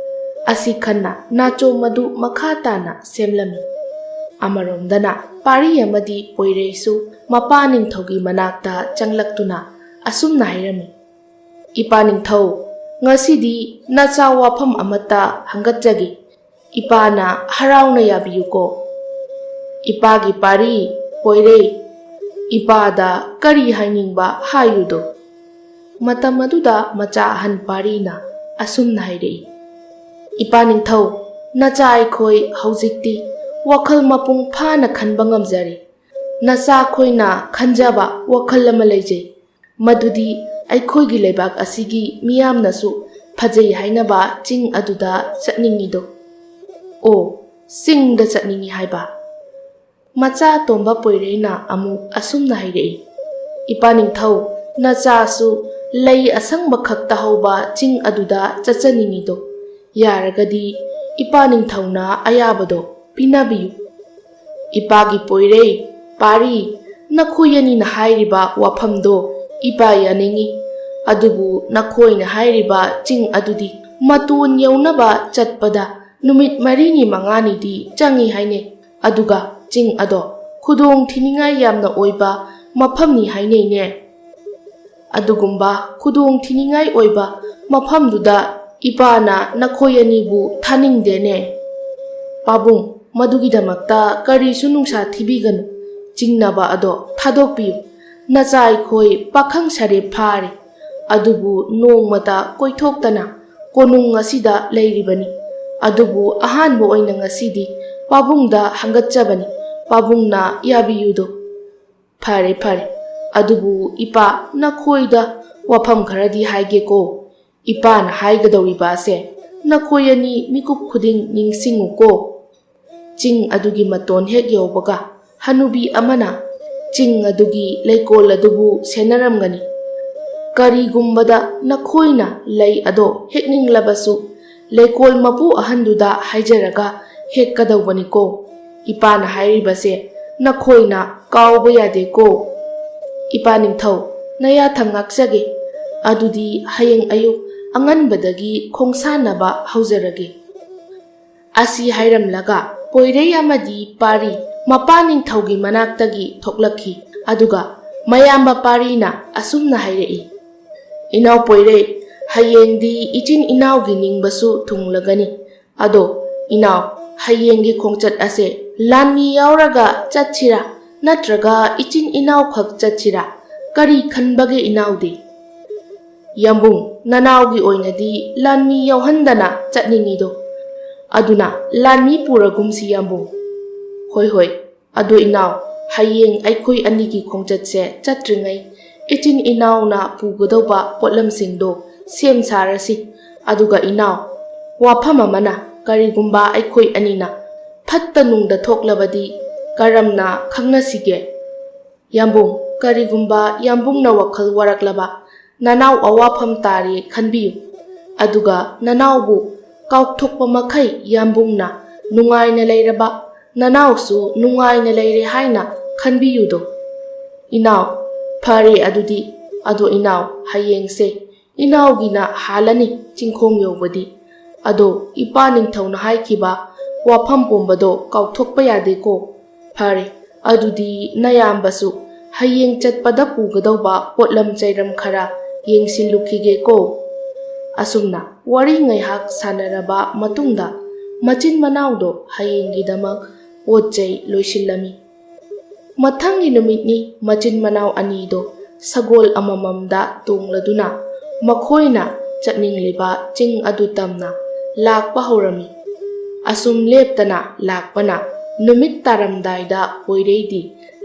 ꯑꯁꯤ ꯈꯟꯅ ꯅꯥꯆꯣꯝ ꯑꯗꯨ ꯃꯈꯥ ꯇꯥꯅ ꯁꯦꯝꯂꯝꯃꯤ꯫ ꯑꯃꯔꯣꯝꯗꯅ ꯄꯥꯔꯤ ꯑꯃꯗꯤ ꯄꯣꯏꯔꯩꯁꯨ ꯃꯄꯥ ꯅꯤꯡꯊꯧꯒꯤ ꯃꯅꯥꯛꯇ ꯆꯪꯂꯛꯇꯨꯅ ꯑꯁꯨꯝꯅ ꯍꯥꯏꯔꯝꯃꯤ, "ꯏꯄꯥ ꯅꯤꯡꯊꯧ, ꯉꯁꯤꯗꯤ ꯅꯆꯥ ꯋꯥꯐꯝ ꯑꯃꯠꯇ ꯍꯪꯒꯠꯆꯒꯦ꯫ ꯏꯄꯥꯅ ꯍꯔꯥꯎꯅ ꯌꯥꯕꯤꯌꯨꯀꯣ꯫ ꯏꯄꯥꯒꯤ ꯄꯥꯔꯤ, ꯄꯣꯏꯔꯩ, ꯏꯄꯥꯗ ꯀꯔꯤ ꯍꯥꯏꯅꯤꯡꯕ ꯍꯥꯏꯌꯨꯗꯣ"꯫ ꯃꯇꯝ ꯑꯗꯨꯗ ꯃꯆꯥ ꯑꯍꯟ ꯄꯥꯔꯤꯅ ꯑꯁꯨꯝꯅ ꯍꯥꯏꯔꯛꯏ, "ꯏꯄꯥ ꯅꯤꯡꯊꯧ, ꯅꯆꯥ ꯑꯩꯈꯣꯏ ꯍꯧꯖꯤꯛꯇꯤ ꯋꯥꯈꯜ ꯃꯄꯨꯡ ꯐꯥꯅ ꯈꯟꯕ ꯉꯝꯖꯔꯦ꯫ ꯅꯆꯥ ꯑꯩꯈꯣꯏꯅ ꯈꯟꯖꯕ ꯋꯥꯈꯜ ꯑꯃ ꯂꯩꯖꯩ, ꯃꯗꯨꯗꯤ ꯑꯩꯈꯣꯏꯒꯤ ꯂꯩꯕꯥꯛ ꯑꯁꯤꯒꯤ ꯃꯤꯌꯥꯝꯅꯁꯨ ꯐꯖꯩ ꯍꯥꯏꯅꯕ ꯆꯤꯡ ꯑꯗꯨꯗ ꯆꯠꯅꯤꯡꯉꯤꯗꯣ"꯫ "ꯑꯣ, ꯆꯤꯡꯗ ꯆꯠꯅꯤꯡꯉꯤ ꯍꯥꯏꯕ?" ꯃꯆꯥ ꯑꯇꯣꯝꯕ ꯄꯣꯏꯔꯩꯅ ꯑꯃꯨꯛ ꯑꯁꯨꯝꯅ ꯍꯥꯏꯔꯛꯏ, "ꯏꯄꯥ ꯅꯤꯡꯊꯧ, ꯅꯆꯥꯁꯨ ꯂꯩ ꯑꯁꯪꯕ ꯈꯛꯇ ꯍꯧꯕ ꯆꯤꯡ ꯑꯗꯨꯗ ꯆꯠꯆꯅꯤꯡꯉꯤꯗꯣ, ꯌꯥꯔꯒꯗꯤ ꯏꯄꯥ ꯅꯤꯡꯊꯧꯅ ꯑꯌꯥꯕꯗꯣ ꯄꯤꯅꯕꯤꯌꯨ"꯫ "ꯏꯄꯥꯒꯤ ꯄꯣꯏꯔꯩ, ꯄꯥꯔꯤ, ꯅꯈꯣꯏ ꯑꯅꯤꯅ ꯍꯥꯏꯔꯤꯕ ꯋꯥꯐꯝꯗꯣ ꯏꯄꯥ ꯌꯥꯅꯤꯡꯏ꯫ ꯑꯗꯨꯕꯨ ꯅꯈꯣꯏꯅ ꯍꯥꯏꯔꯤꯕ ꯆꯤꯡ ꯑꯗꯨꯗꯤ ꯃꯇꯣꯟ ꯌꯧꯅꯕ ꯆꯠꯄꯗ ꯅꯨꯃꯤꯠ ꯃꯔꯤꯅꯤ ꯃꯉꯥꯅꯤꯗꯤ ꯆꯪꯏ ꯍꯥꯏꯅꯩ꯫ ꯑꯗꯨꯒ ꯆꯤꯡ ꯑꯗꯣ ꯈꯨꯗꯣꯡ ꯊꯤꯅꯤꯡꯉꯥꯏ ꯌꯥꯝꯅ ꯑꯣꯏꯕ ꯃꯐꯝꯅꯤ ꯍꯥꯏꯅꯩꯅꯦ꯫ ꯑꯗꯨꯒꯨꯝꯕ ꯈꯨꯗꯣꯡ ꯊꯤꯅꯤꯡꯉꯥꯏ ꯑꯣꯏꯕ ꯃꯐꯝꯗꯨꯗ ꯏꯄꯥꯅ ꯅꯈꯣꯏ ꯑꯅꯤꯕꯨ ꯊꯥꯅꯤꯡꯗꯦꯅꯦ꯫ ꯄꯥꯕꯨꯡ, ꯃꯗꯨꯒꯤꯗꯃꯛꯇ ꯀꯔꯤꯁꯨ ꯅꯨꯡꯁꯥ ꯊꯤꯕꯤꯒꯅꯨ꯫ ꯆꯤꯡꯅꯕ ꯑꯗꯣ ꯊꯥꯗꯣꯛꯄꯤꯌꯨ꯫ ꯅꯆꯥ ꯑꯩꯈꯣꯏ ꯄꯥꯈꯪ ꯁꯥꯔꯦꯞ ꯐꯥꯔꯦ꯫ ꯑꯗꯨꯕꯨ ꯅꯣꯡꯃꯇ ꯀꯣꯏꯊꯣꯛꯇꯅ ꯀꯣꯅꯨꯡ ꯑꯁꯤꯗ ꯂꯩꯔꯤꯕꯅꯤ꯫ ꯑꯗꯨꯕꯨ ꯑꯍꯥꯟꯕ ꯑꯣꯏꯅ ꯉꯁꯤꯗꯤ ꯄꯥꯕꯨꯡꯗ ꯍꯪꯒꯠꯆꯕꯅꯤ꯫ ꯄꯥꯕꯨꯡꯅ ꯌꯥꯕꯤꯌꯨꯗꯣ꯫ ꯐꯔꯦ, ꯐꯔꯦ꯫ ꯑꯗꯨꯕꯨ ꯏꯄꯥ, ꯅꯈꯣꯏꯗ ꯋꯥꯐꯝ ꯈꯔꯗꯤ ꯍꯥꯏꯒꯦꯀꯣ꯫ ꯏꯄꯥꯅ ꯍꯥꯏꯒꯗꯧꯔꯤꯕ ꯑꯁꯦ ꯅꯈꯣꯏ ꯑꯅꯤ ꯃꯤꯀꯨꯞ ꯈꯨꯗꯤꯡ ꯅꯤꯡꯁꯤꯡꯉꯨꯀꯣ꯫ ꯆꯤꯡ ꯑꯗꯨꯒꯤ ꯃꯇꯣꯟ ꯍꯦꯛ ꯌꯧꯕꯒ ꯍꯅꯨꯕꯤ ꯑꯃꯅ ꯆꯤꯡ ꯑꯗꯨꯒꯤ ꯂꯩꯀꯣꯜ ꯑꯗꯨꯕꯨ ꯁꯦꯟꯅꯔꯝꯒꯅꯤ꯫ ꯀꯔꯤꯒꯨꯝꯕꯗ ꯅꯈꯣꯏꯅ ꯂꯩ ꯑꯗꯣ ꯍꯦꯛꯅꯤꯡꯂꯕꯁꯨ ꯂꯩꯀꯣꯜ ꯃꯄꯨ ꯑꯍꯟꯗꯨꯗ ꯍꯥꯏꯖꯔꯒ ꯍꯦꯛꯀꯗꯧꯕꯅꯤꯀꯣ꯫ ꯏꯄꯥꯅ ꯍꯥꯏꯔꯤꯕꯁꯦ ꯅꯈꯣꯏꯅ ꯀꯥꯎꯕ ꯌꯥꯗꯦꯀꯣ꯫ ꯏꯄꯥ ꯅꯤꯡꯊꯧ, ꯅꯌꯥꯊꯪ ꯉꯥꯛꯆꯒꯦ꯫ ꯑꯗꯨꯗꯤ ꯍꯌꯦꯡ ꯑꯌꯨꯛ ꯑꯉꯟꯕꯗꯒꯤ ꯈꯣꯡꯁꯥꯟꯅꯕ ꯍꯧꯖꯔꯒꯦ꯫ ꯑꯁꯤ ꯍꯥꯏꯔꯝꯂꯒ ꯄꯣꯏꯔꯩ ꯑꯃꯗꯤ ꯄꯥꯔꯤ ꯃꯄꯥ ꯅꯤꯡꯊꯧꯒꯤ ꯃꯅꯥꯛꯇꯒꯤ ꯊꯣꯛꯂꯛꯈꯤ꯫ ꯑꯗꯨꯒ ꯃꯌꯥꯝꯕ ꯄꯥꯔꯤꯅ ꯑꯁꯨꯝꯅ ꯍꯥꯏꯔꯛꯏ, "ꯏꯅꯥꯎ ꯄꯣꯏꯔꯩ, ꯍꯌꯦꯡꯗꯤ ꯏꯆꯤꯟ ꯏꯅꯥꯎꯒꯤ ꯅꯤꯡꯕꯁꯨ ꯊꯨꯡꯂꯒꯅꯤ꯫ ꯑꯗꯣ ꯏꯅꯥꯎ, ꯍꯌꯦꯡꯒꯤ ꯈꯣꯡꯆꯠ ꯑꯁꯦ ꯂꯥꯟꯃꯤ ꯌꯥꯎꯔꯒ ꯆꯠꯁꯤꯔꯥ, ꯅꯠꯇ꯭ꯔꯒ ꯏꯆꯤꯟ ꯏꯅꯥꯎꯈꯛ ꯆꯠꯁꯤꯔꯥ? ꯀꯔꯤ ꯈꯟꯕꯒꯦ ꯏꯅꯥꯎꯗꯤ?" "ꯌꯥꯝꯕꯨꯡ, ꯅꯅꯥꯎꯒꯤ ꯑꯣꯏꯅꯗꯤ ꯂꯥꯟꯃꯤ ꯌꯥꯎꯍꯟꯗꯅ ꯆꯠꯅꯤꯡꯉꯤꯗꯣ꯫ ꯑꯗꯨꯅ ꯂꯥꯟꯃꯤ ꯄꯨꯔꯒꯨꯝꯁꯤ ꯌꯥꯝꯕꯨꯡ꯫" "ꯍꯣꯏ, ꯍꯣꯏ꯫ ꯑꯗꯣ ꯏꯅꯥꯎ, ꯍꯌꯦꯡ ꯑꯩꯈꯣꯏ ꯑꯅꯤꯒꯤ ꯈꯣꯡꯆꯠꯁꯦ ꯆꯠꯇ꯭ꯔꯤꯉꯩ ꯏꯆꯤꯟ ꯏꯅꯥꯎꯅ ꯄꯨꯒꯗꯧꯕ ꯄꯣꯠꯂꯝꯁꯤꯡꯗꯣ ꯁꯦꯝ ꯁꯥꯔꯁꯤ꯫ ꯑꯗꯨꯒ ꯏꯅꯥꯎ, ꯋꯥꯐꯝ ꯑꯃꯅ, ꯀꯔꯤꯒꯨꯝꯕ ꯑꯩꯈꯣꯏ ꯑꯅꯤꯅ ꯐꯠꯇ ꯅꯨꯡꯗ ꯊꯣꯛꯂꯕꯗꯤ ꯀꯔꯝꯅ ꯈꯪꯅꯁꯤꯒꯦ?" "ꯌꯥꯝꯕꯨꯡ, ꯀꯔꯤꯒꯨꯝꯕ ꯌꯥꯝꯕꯨꯡꯅ ꯋꯥꯈꯜ ꯋꯥꯔꯛꯂꯕ ꯅꯅꯥꯎ ꯑꯋꯥꯐꯝ ꯇꯥꯔꯦ ꯈꯟꯕꯤꯌꯨ꯫ ꯑꯗꯨꯒ ꯅꯅꯥꯎꯕꯨ ꯀꯥꯎꯊꯣꯛꯄ ꯃꯈꯩ ꯌꯥꯝꯕꯨꯡꯅ ꯅꯨꯡꯉꯥꯏꯅ ꯂꯩꯔꯕ ꯅꯅꯥꯎꯁꯨ ꯅꯨꯡꯉꯥꯏꯅ ꯂꯩꯔꯦ ꯍꯥꯏꯅ ꯈꯟꯕꯤꯌꯨꯗꯣ꯫ ꯏꯅꯥꯎ, ꯐꯔꯦ ꯑꯗꯨꯗꯤ꯫ ꯑꯗꯣ ꯏꯅꯥꯎ, ꯍꯌꯦꯡꯁꯦ ꯏꯅꯥꯎꯒꯤꯅ ꯍꯥꯜꯂꯅꯤ ꯆꯤꯡꯈꯣꯡ ꯌꯧꯕꯗꯤ꯫ ꯑꯗꯣ ꯏꯄꯥ ꯅꯤꯡꯊꯧꯅ ꯍꯥꯏꯈꯤꯕ ꯋꯥꯐꯝ ꯄꯨꯝꯕꯗꯣ ꯀꯥꯎꯊꯣꯛꯄ ꯌꯥꯗꯦꯀꯣ꯫ ꯐꯔꯦ, ꯑꯗꯨꯗꯤ ꯅꯌꯥꯝꯕꯁꯨ ꯍꯌꯦꯡ ꯆꯠꯄꯗ ꯄꯨꯒꯗꯧꯕ ꯄꯣꯠꯂꯝ ꯆꯩꯔꯝ ꯈꯔ ꯌꯦꯡꯁꯤꯜꯂꯨꯈꯤꯒꯦꯀꯣ꯫" ꯑꯁꯨꯝꯅ ꯋꯥꯔꯤ ꯉꯥꯏꯍꯥꯛ ꯁꯥꯟꯅꯔꯕ ꯃꯇꯨꯡꯗ ꯃꯆꯤꯟ ꯃꯅꯥꯎꯗꯣ ꯍꯌꯦꯡꯒꯤꯗꯃꯛ ꯄꯣꯠ ꯆꯩ ꯂꯣꯏꯁꯤꯜꯂꯝꯃꯤ꯫ ꯃꯊꯪꯒꯤ ꯅꯨꯃꯤꯠꯅꯤ꯫ ꯃꯆꯤꯟ ꯃꯅꯥꯎ ꯑꯅꯤꯗꯣ ꯁꯒꯣꯜ ꯑꯃꯃꯝꯗ ꯇꯣꯡꯂꯗꯨꯅ ꯃꯈꯣꯏꯅ ꯆꯠꯅꯤꯡꯂꯤꯕ ꯆꯤꯡ ꯑꯗꯨ ꯇꯝꯅ ꯂꯥꯛꯄ ꯍꯧꯔꯝꯃꯤ꯫ ꯑꯁꯨꯝ ꯂꯦꯞꯇꯅ ꯂꯥꯛꯄꯅ ꯅꯨꯃꯤꯠ ꯇꯥꯔꯝꯗꯥꯏꯗ ꯄꯣꯏꯔꯩꯗꯤ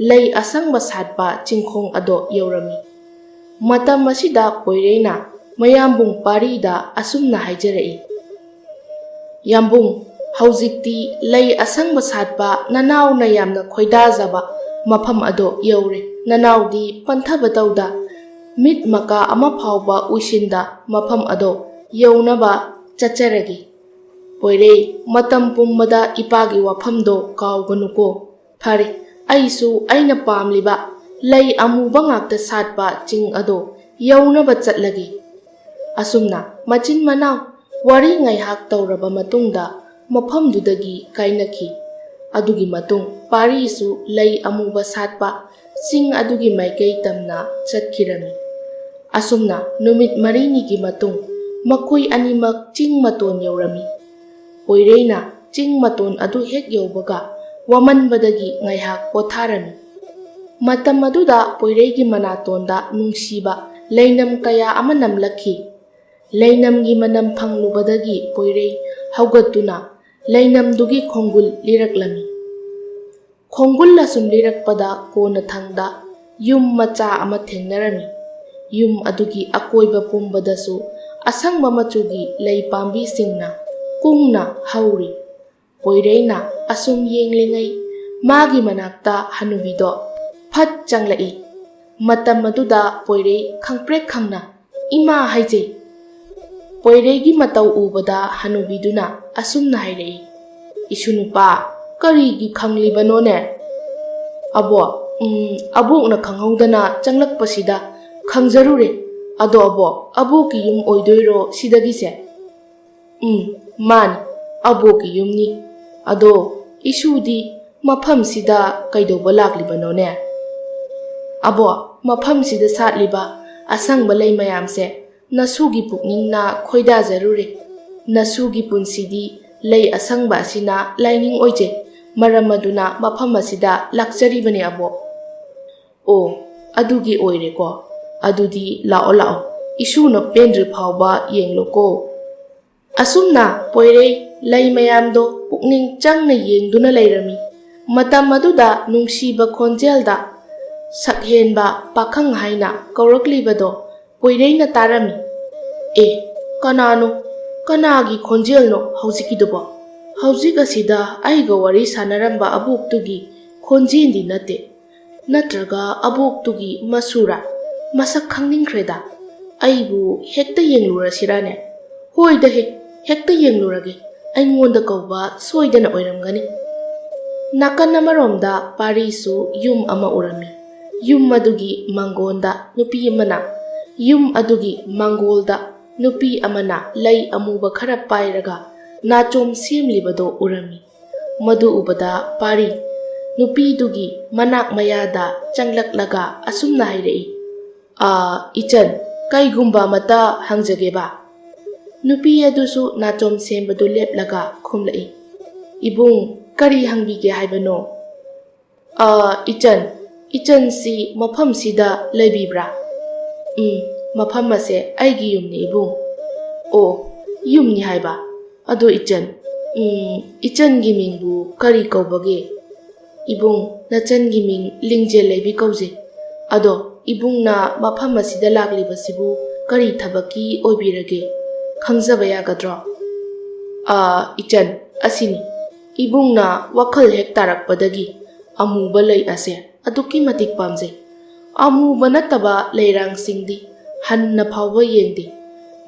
ꯂꯩ ꯑꯁꯪꯕ ꯁꯥꯠꯄ ꯆꯤꯡꯈꯣꯡ ꯑꯗꯣ ꯌꯧꯔꯝꯃꯤ꯫ ꯃꯇꯝ ꯑꯁꯤꯗ ꯄꯣꯏꯔꯩꯅ ꯃꯌꯥꯝꯕꯨꯡ ꯄꯥꯔꯤꯗ ꯑꯁꯨꯝꯅ ꯍꯥꯏꯖꯔꯛꯏ, "ꯌꯥꯝꯕꯨꯡ, ꯍꯧꯖꯤꯛꯇꯤ ꯂꯩ ꯑꯁꯪꯕ ꯁꯥꯠꯄ ꯅꯅꯥꯎꯅ ꯌꯥꯝꯅ ꯈꯣꯏꯗꯥꯖꯕ ꯃꯐꯝ ꯑꯗꯣ ꯌꯧꯔꯦ꯫ ꯅꯅꯥꯎꯗꯤ ꯄꯟꯊꯕ ꯇꯧꯗ, ꯃꯤꯠ ꯃꯀꯥ ꯑꯃ ꯐꯥꯎꯕ ꯎꯏꯁꯤꯟꯗ ꯃꯐꯝ ꯑꯗꯣ ꯌꯧꯅꯕ ꯆꯠꯆꯔꯒꯦ꯫ ꯄꯣꯏꯔꯩ, ꯃꯇꯝ ꯄꯨꯝꯕꯗ ꯏꯄꯥꯒꯤ ꯋꯥꯐꯝꯗꯣ ꯀꯥꯎꯒꯅꯨꯀꯣ꯫ ꯐꯔꯦ, ꯑꯩꯁꯨ ꯑꯩꯅ ꯄꯥꯝꯂꯤꯕ ꯂꯩ ꯑꯃꯨꯕ ꯉꯥꯛꯇ ꯁꯥꯠꯄ ꯆꯤꯡ ꯑꯗꯣ ꯌꯧꯅꯕ ꯆꯠꯂꯒꯦ꯫" ꯑꯁꯨꯝꯅ ꯃꯆꯤꯟ ꯃꯅꯥꯎ ꯋꯥꯔꯤ ꯉꯥꯏꯍꯥꯛ ꯇꯧꯔꯕ ꯃꯇꯨꯡꯗ ꯃꯐꯝꯗꯨꯗꯒꯤ ꯀꯥꯏꯅꯈꯤ꯫ ꯑꯗꯨꯒꯤ ꯃꯇꯨꯡ ꯄꯥꯔꯤꯁꯨ ꯂꯩ ꯑꯃꯨꯕ ꯁꯥꯠꯄ ꯆꯤꯡ ꯑꯗꯨꯒꯤ ꯃꯥꯏꯀꯩ ꯇꯝꯅ ꯆꯠꯈꯤꯔꯝꯃꯤ꯫ ꯑꯁꯨꯝꯅ ꯅꯨꯃꯤꯠ ꯃꯔꯤꯅꯤꯒꯤ ꯃꯇꯨꯡ ꯃꯈꯣꯏ ꯑꯅꯤꯃꯛ ꯆꯤꯡ ꯃꯇꯣꯟ ꯌꯧꯔꯝꯃꯤ꯫ ꯄꯣꯏꯔꯩꯅ ꯆꯤꯡ ꯃꯇꯣꯟ ꯑꯗꯨ ꯍꯦꯛ ꯌꯧꯕꯒ ꯋꯥꯃꯟꯕꯗꯒꯤ ꯉꯥꯏꯍꯥꯛ ꯄꯣꯊꯥꯔꯝꯃꯤ꯫ ꯃꯇꯝ ꯑꯗꯨꯗ ꯄꯣꯏꯔꯩꯒꯤ ꯃꯅꯥꯇꯣꯟꯗ ꯅꯨꯡꯁꯤꯕ ꯂꯩꯅꯝ ꯀꯌꯥ ꯑꯃ ꯅꯝꯂꯛꯈꯤ꯫ ꯂꯩꯅꯝꯒꯤ ꯃꯅꯝ ꯐꯪꯂꯨꯕꯗꯒꯤ ꯄꯣꯏꯔꯩ ꯍꯧꯒꯠꯇꯨꯅ ꯂꯩꯅꯝꯗꯨꯒꯤ ꯈꯣꯡꯒꯨꯜ ꯂꯤꯔꯛꯂꯝꯃꯤ꯫ ꯈꯣꯡꯒꯨꯜ ꯑꯁꯨꯝ ꯂꯤꯔꯛꯄꯗ ꯀꯣꯟꯅꯊꯪꯗ ꯌꯨꯝ ꯃꯆꯥ ꯑꯃ ꯊꯦꯡꯅꯔꯝꯃꯤ꯫ ꯌꯨꯝ ꯑꯗꯨꯒꯤ ꯑꯀꯣꯏꯕ ꯄꯨꯝꯕꯗꯁꯨ ꯑꯁꯪꯕ ꯃꯆꯨꯒꯤ ꯂꯩ ꯄꯥꯝꯕꯤꯁꯤꯡꯅ ꯀꯨꯡꯅ ꯍꯧꯔꯤ꯫ ꯄꯣꯏꯔꯩꯅ ꯑꯁꯨꯝ ꯌꯦꯡꯂꯤꯉꯩ ꯃꯥꯒꯤ ꯃꯅꯥꯛꯇ ꯍꯅꯨꯕꯤꯗꯣ ꯐꯠ ꯆꯪꯂꯛꯏ꯫ ꯃꯇꯝ ꯑꯗꯨꯗ ꯄꯣꯏꯔꯩ ꯈꯪꯄ꯭ꯔꯦꯛ ꯈꯪꯅ "ꯏꯃꯥ" ꯍꯥꯏꯖꯩ꯫ ꯄꯣꯏꯔꯩꯒꯤ ꯃꯇꯧ ꯎꯕꯗ ꯍꯅꯨꯕꯤꯗꯨꯅ ꯑꯁꯨꯝꯅ ꯍꯥꯏꯔꯛꯏ, "ꯏꯁꯨ ꯅꯨꯄꯥ, ꯀꯔꯤꯒꯤ ꯈꯪꯂꯤꯕꯅꯣꯅꯦ?" "ꯑꯕꯣ, ꯎꯝ, ꯑꯕꯣꯛꯅ ꯈꯪꯍꯧꯗꯅ ꯆꯪꯂꯛꯄꯁꯤꯗ ꯈꯪꯖꯔꯨꯔꯦ꯫ ꯑꯗꯣ ꯑꯕꯣ, ꯑꯕꯣꯛꯀꯤ ꯌꯨꯝ ꯑꯣꯏꯗꯣꯏꯔꯣ ꯁꯤꯗꯒꯤꯁꯦ?" "ꯎꯝ, ꯃꯥꯅꯤ, ꯑꯕꯣꯛꯀꯤ ꯌꯨꯝꯅꯤ꯫ ꯑꯗꯣ ꯏꯁꯨꯗꯤ ꯃꯐꯝꯁꯤꯗ ꯀꯩꯗꯧꯕ ꯂꯥꯛꯂꯤꯕꯅꯣꯅꯦ?" "ꯑꯕꯣ, ꯃꯐꯝꯁꯤꯗ ꯁꯥꯠꯂꯤꯕ ꯑꯁꯪꯕ ꯂꯩ ꯃꯌꯥꯝꯁꯦ ꯅꯁꯨꯒꯤ ꯄꯨꯛꯅꯤꯡꯅ ꯈꯣꯏꯗꯥꯖꯔꯨꯔꯦ꯫ ꯅꯁꯨꯒꯤ ꯄꯨꯟꯁꯤꯗꯤ ꯂꯩ ꯑꯁꯪꯕ ꯑꯁꯤꯅ ꯂꯥꯏꯅꯤꯡ ꯑꯣꯏꯖꯩ꯫ ꯃꯔꯝ ꯑꯗꯨꯅ ꯃꯐꯝ ꯑꯁꯤꯗ ꯂꯥꯛꯆꯔꯤꯕꯅꯦ ꯑꯕꯣ꯫" "ꯑꯣ, ꯑꯗꯨꯒꯤ ꯑꯣꯏꯔꯦꯀꯣ꯫ ꯑꯗꯨꯗꯤ ꯂꯥꯛꯑꯣ, ꯂꯥꯛꯑꯣ, ꯏꯁꯨꯅ ꯄꯦꯟꯗ꯭ꯔꯤ ꯐꯥꯎꯕ ꯌꯦꯡꯂꯨꯀꯣ꯫ ꯑꯁꯨꯝꯅ ꯄꯣꯏꯔꯩ ꯂꯩ ꯃꯌꯥꯝꯗꯣ ꯄꯨꯛꯅꯤꯡ ꯆꯪꯅ ꯌꯦꯡꯗꯨꯅ ꯂꯩꯔꯝꯃꯤ꯫ ꯃꯇꯝ ꯑꯗꯨꯗ ꯅꯨꯡꯁꯤꯕ ꯈꯣꯟꯖꯦꯜꯗ ꯁꯛꯍꯦꯟꯕ ꯄꯥꯈꯪ ꯍꯥꯏꯅ ꯀꯧꯔꯛꯂꯤꯕꯗꯣ ꯄꯣꯏꯔꯩꯅ ꯇꯥꯔꯝꯃꯤ꯫ "ꯑꯦ, ꯀꯅꯥꯅꯣ? ꯀꯅꯥꯒꯤ ꯈꯣꯟꯖꯦꯜꯅꯣ ꯍꯧꯖꯤꯛꯀꯤꯗꯨꯕꯣ? ꯍꯧꯖꯤꯛ ꯑꯁꯤꯗ ꯑꯩꯒ ꯋꯥꯔꯤ ꯁꯥꯟꯅꯔꯝꯕ ꯑꯕꯣꯛꯇꯨꯒꯤ ꯈꯣꯟꯖꯦꯜꯗꯤ ꯅꯠꯇꯦ꯫ ꯅꯠꯇ꯭ꯔꯒ ꯑꯕꯣꯛꯇꯨꯒꯤ ꯃꯁꯨꯔꯥ? ꯃꯁꯛ ꯈꯪꯅꯤꯡꯈ꯭ꯔꯦꯗ꯫ ꯑꯩꯕꯨ ꯍꯦꯛꯇ ꯌꯦꯡꯂꯨꯔꯁꯤꯔꯥꯅꯦ?" "ꯍꯣꯏꯗ ꯍꯦꯛ, ꯍꯦꯛꯇ ꯌꯦꯡꯂꯨꯔꯒꯦ꯫ ꯑꯩꯉꯣꯟꯗ ꯀꯧꯕ ꯁꯣꯏꯗꯅ ꯑꯣꯏꯔꯝꯒꯅꯤ꯫" ꯅꯥꯀꯟ ꯑꯃꯔꯣꯝꯗ ꯄꯥꯔꯤꯁꯨ ꯌꯨꯝ ꯑꯃ ꯎꯔꯝꯃꯤ꯫ ꯌꯨꯝ ꯑꯗꯨꯒꯤ ꯃꯥꯡꯒꯣꯟꯗ ꯅꯨꯄꯤ ꯑꯃꯅ, ꯌꯨꯝ ꯑꯗꯨꯒꯤ ꯃꯥꯡꯒꯣꯜꯗ ꯅꯨꯄꯤ ꯑꯃꯅ ꯂꯩ ꯑꯃꯨꯕ ꯈꯔ ꯄꯥꯏꯔꯒ ꯅꯥꯆꯣꯝ ꯁꯦꯝꯂꯤꯕꯗꯣ ꯎꯔꯝꯃꯤ꯫ ꯃꯗꯨ ꯎꯕꯗ ꯄꯥꯔꯤ ꯅꯨꯄꯤꯗꯨꯒꯤ ꯃꯅꯥꯛ ꯃꯌꯥꯗ ꯆꯪꯂꯛꯂꯒ ꯑꯁꯨꯝꯅ ꯍꯥꯏꯔꯛꯏ, "ꯑꯥ, ꯏꯆꯟ, ꯀꯩꯒꯨꯝꯕ ꯑꯃꯇ ꯍꯪꯖꯒꯦꯕ?" ꯅꯨꯄꯤ ꯑꯗꯨꯁꯨ ꯅꯥꯆꯣꯝ ꯁꯦꯝꯕꯗꯨ ꯂꯦꯞꯂꯒ ꯈꯨꯝꯂꯛꯏ, "ꯏꯕꯨꯡ, ꯀꯔꯤ ꯍꯪꯕꯤꯒꯦ ꯍꯥꯏꯕꯅꯣ?" "ꯑꯥ, ꯏꯆꯟ, ꯏꯆꯟꯁꯤ ꯃꯐꯝꯁꯤꯗ ꯂꯩꯕꯤꯕ꯭ꯔꯥ?" "ꯎꯝ, ꯃꯐꯝ ꯑꯁꯦ ꯑꯩꯒꯤ ꯌꯨꯝꯅꯤ, ꯏꯕꯨꯡ꯫" "ꯑꯣ, ꯌꯨꯝꯅꯤ ꯍꯥꯏꯕ? ꯑꯗꯣ ꯏꯆꯟ, ꯎꯝ, ꯏꯆꯟꯒꯤ ꯃꯤꯡꯕꯨ ꯀꯔꯤ ꯀꯧꯕꯒꯦ?" "ꯏꯕꯨꯡ, ꯅꯆꯟꯒꯤ ꯃꯤꯡ ꯂꯤꯡꯖꯦꯜ ꯂꯩꯕꯤ ꯀꯧꯖꯩ꯫ ꯑꯗꯣ ꯏꯕꯨꯡꯅ ꯃꯐꯝ ꯑꯁꯤꯗ ꯂꯥꯛꯂꯤꯕꯁꯤꯕꯨ ꯀꯔꯤ ꯊꯕꯛꯀꯤ ꯑꯣꯏꯕꯤꯔꯒꯦ? ꯈꯪꯖꯕ ꯌꯥꯒꯗ꯭ꯔꯣ?" "ꯑꯥ, ꯏꯆꯟ, ꯑꯁꯤꯅꯤ꯫ ꯏꯕꯨꯡꯅ ꯋꯥꯈꯜ ꯍꯦꯛ ꯇꯥꯔꯛꯄꯗꯒꯤ ꯑꯃꯨꯕ ꯂꯩ ꯑꯁꯦ ꯑꯗꯨꯛꯀꯤ ꯃꯇꯤꯛ ꯄꯥꯝꯖꯩ꯫ ꯑꯃꯨꯕ ꯅꯠꯇꯕ ꯂꯩꯔꯥꯡꯁꯤꯡꯗꯤ ꯍꯟꯅ ꯐꯥꯎꯕ ꯌꯦꯡꯗꯦ꯫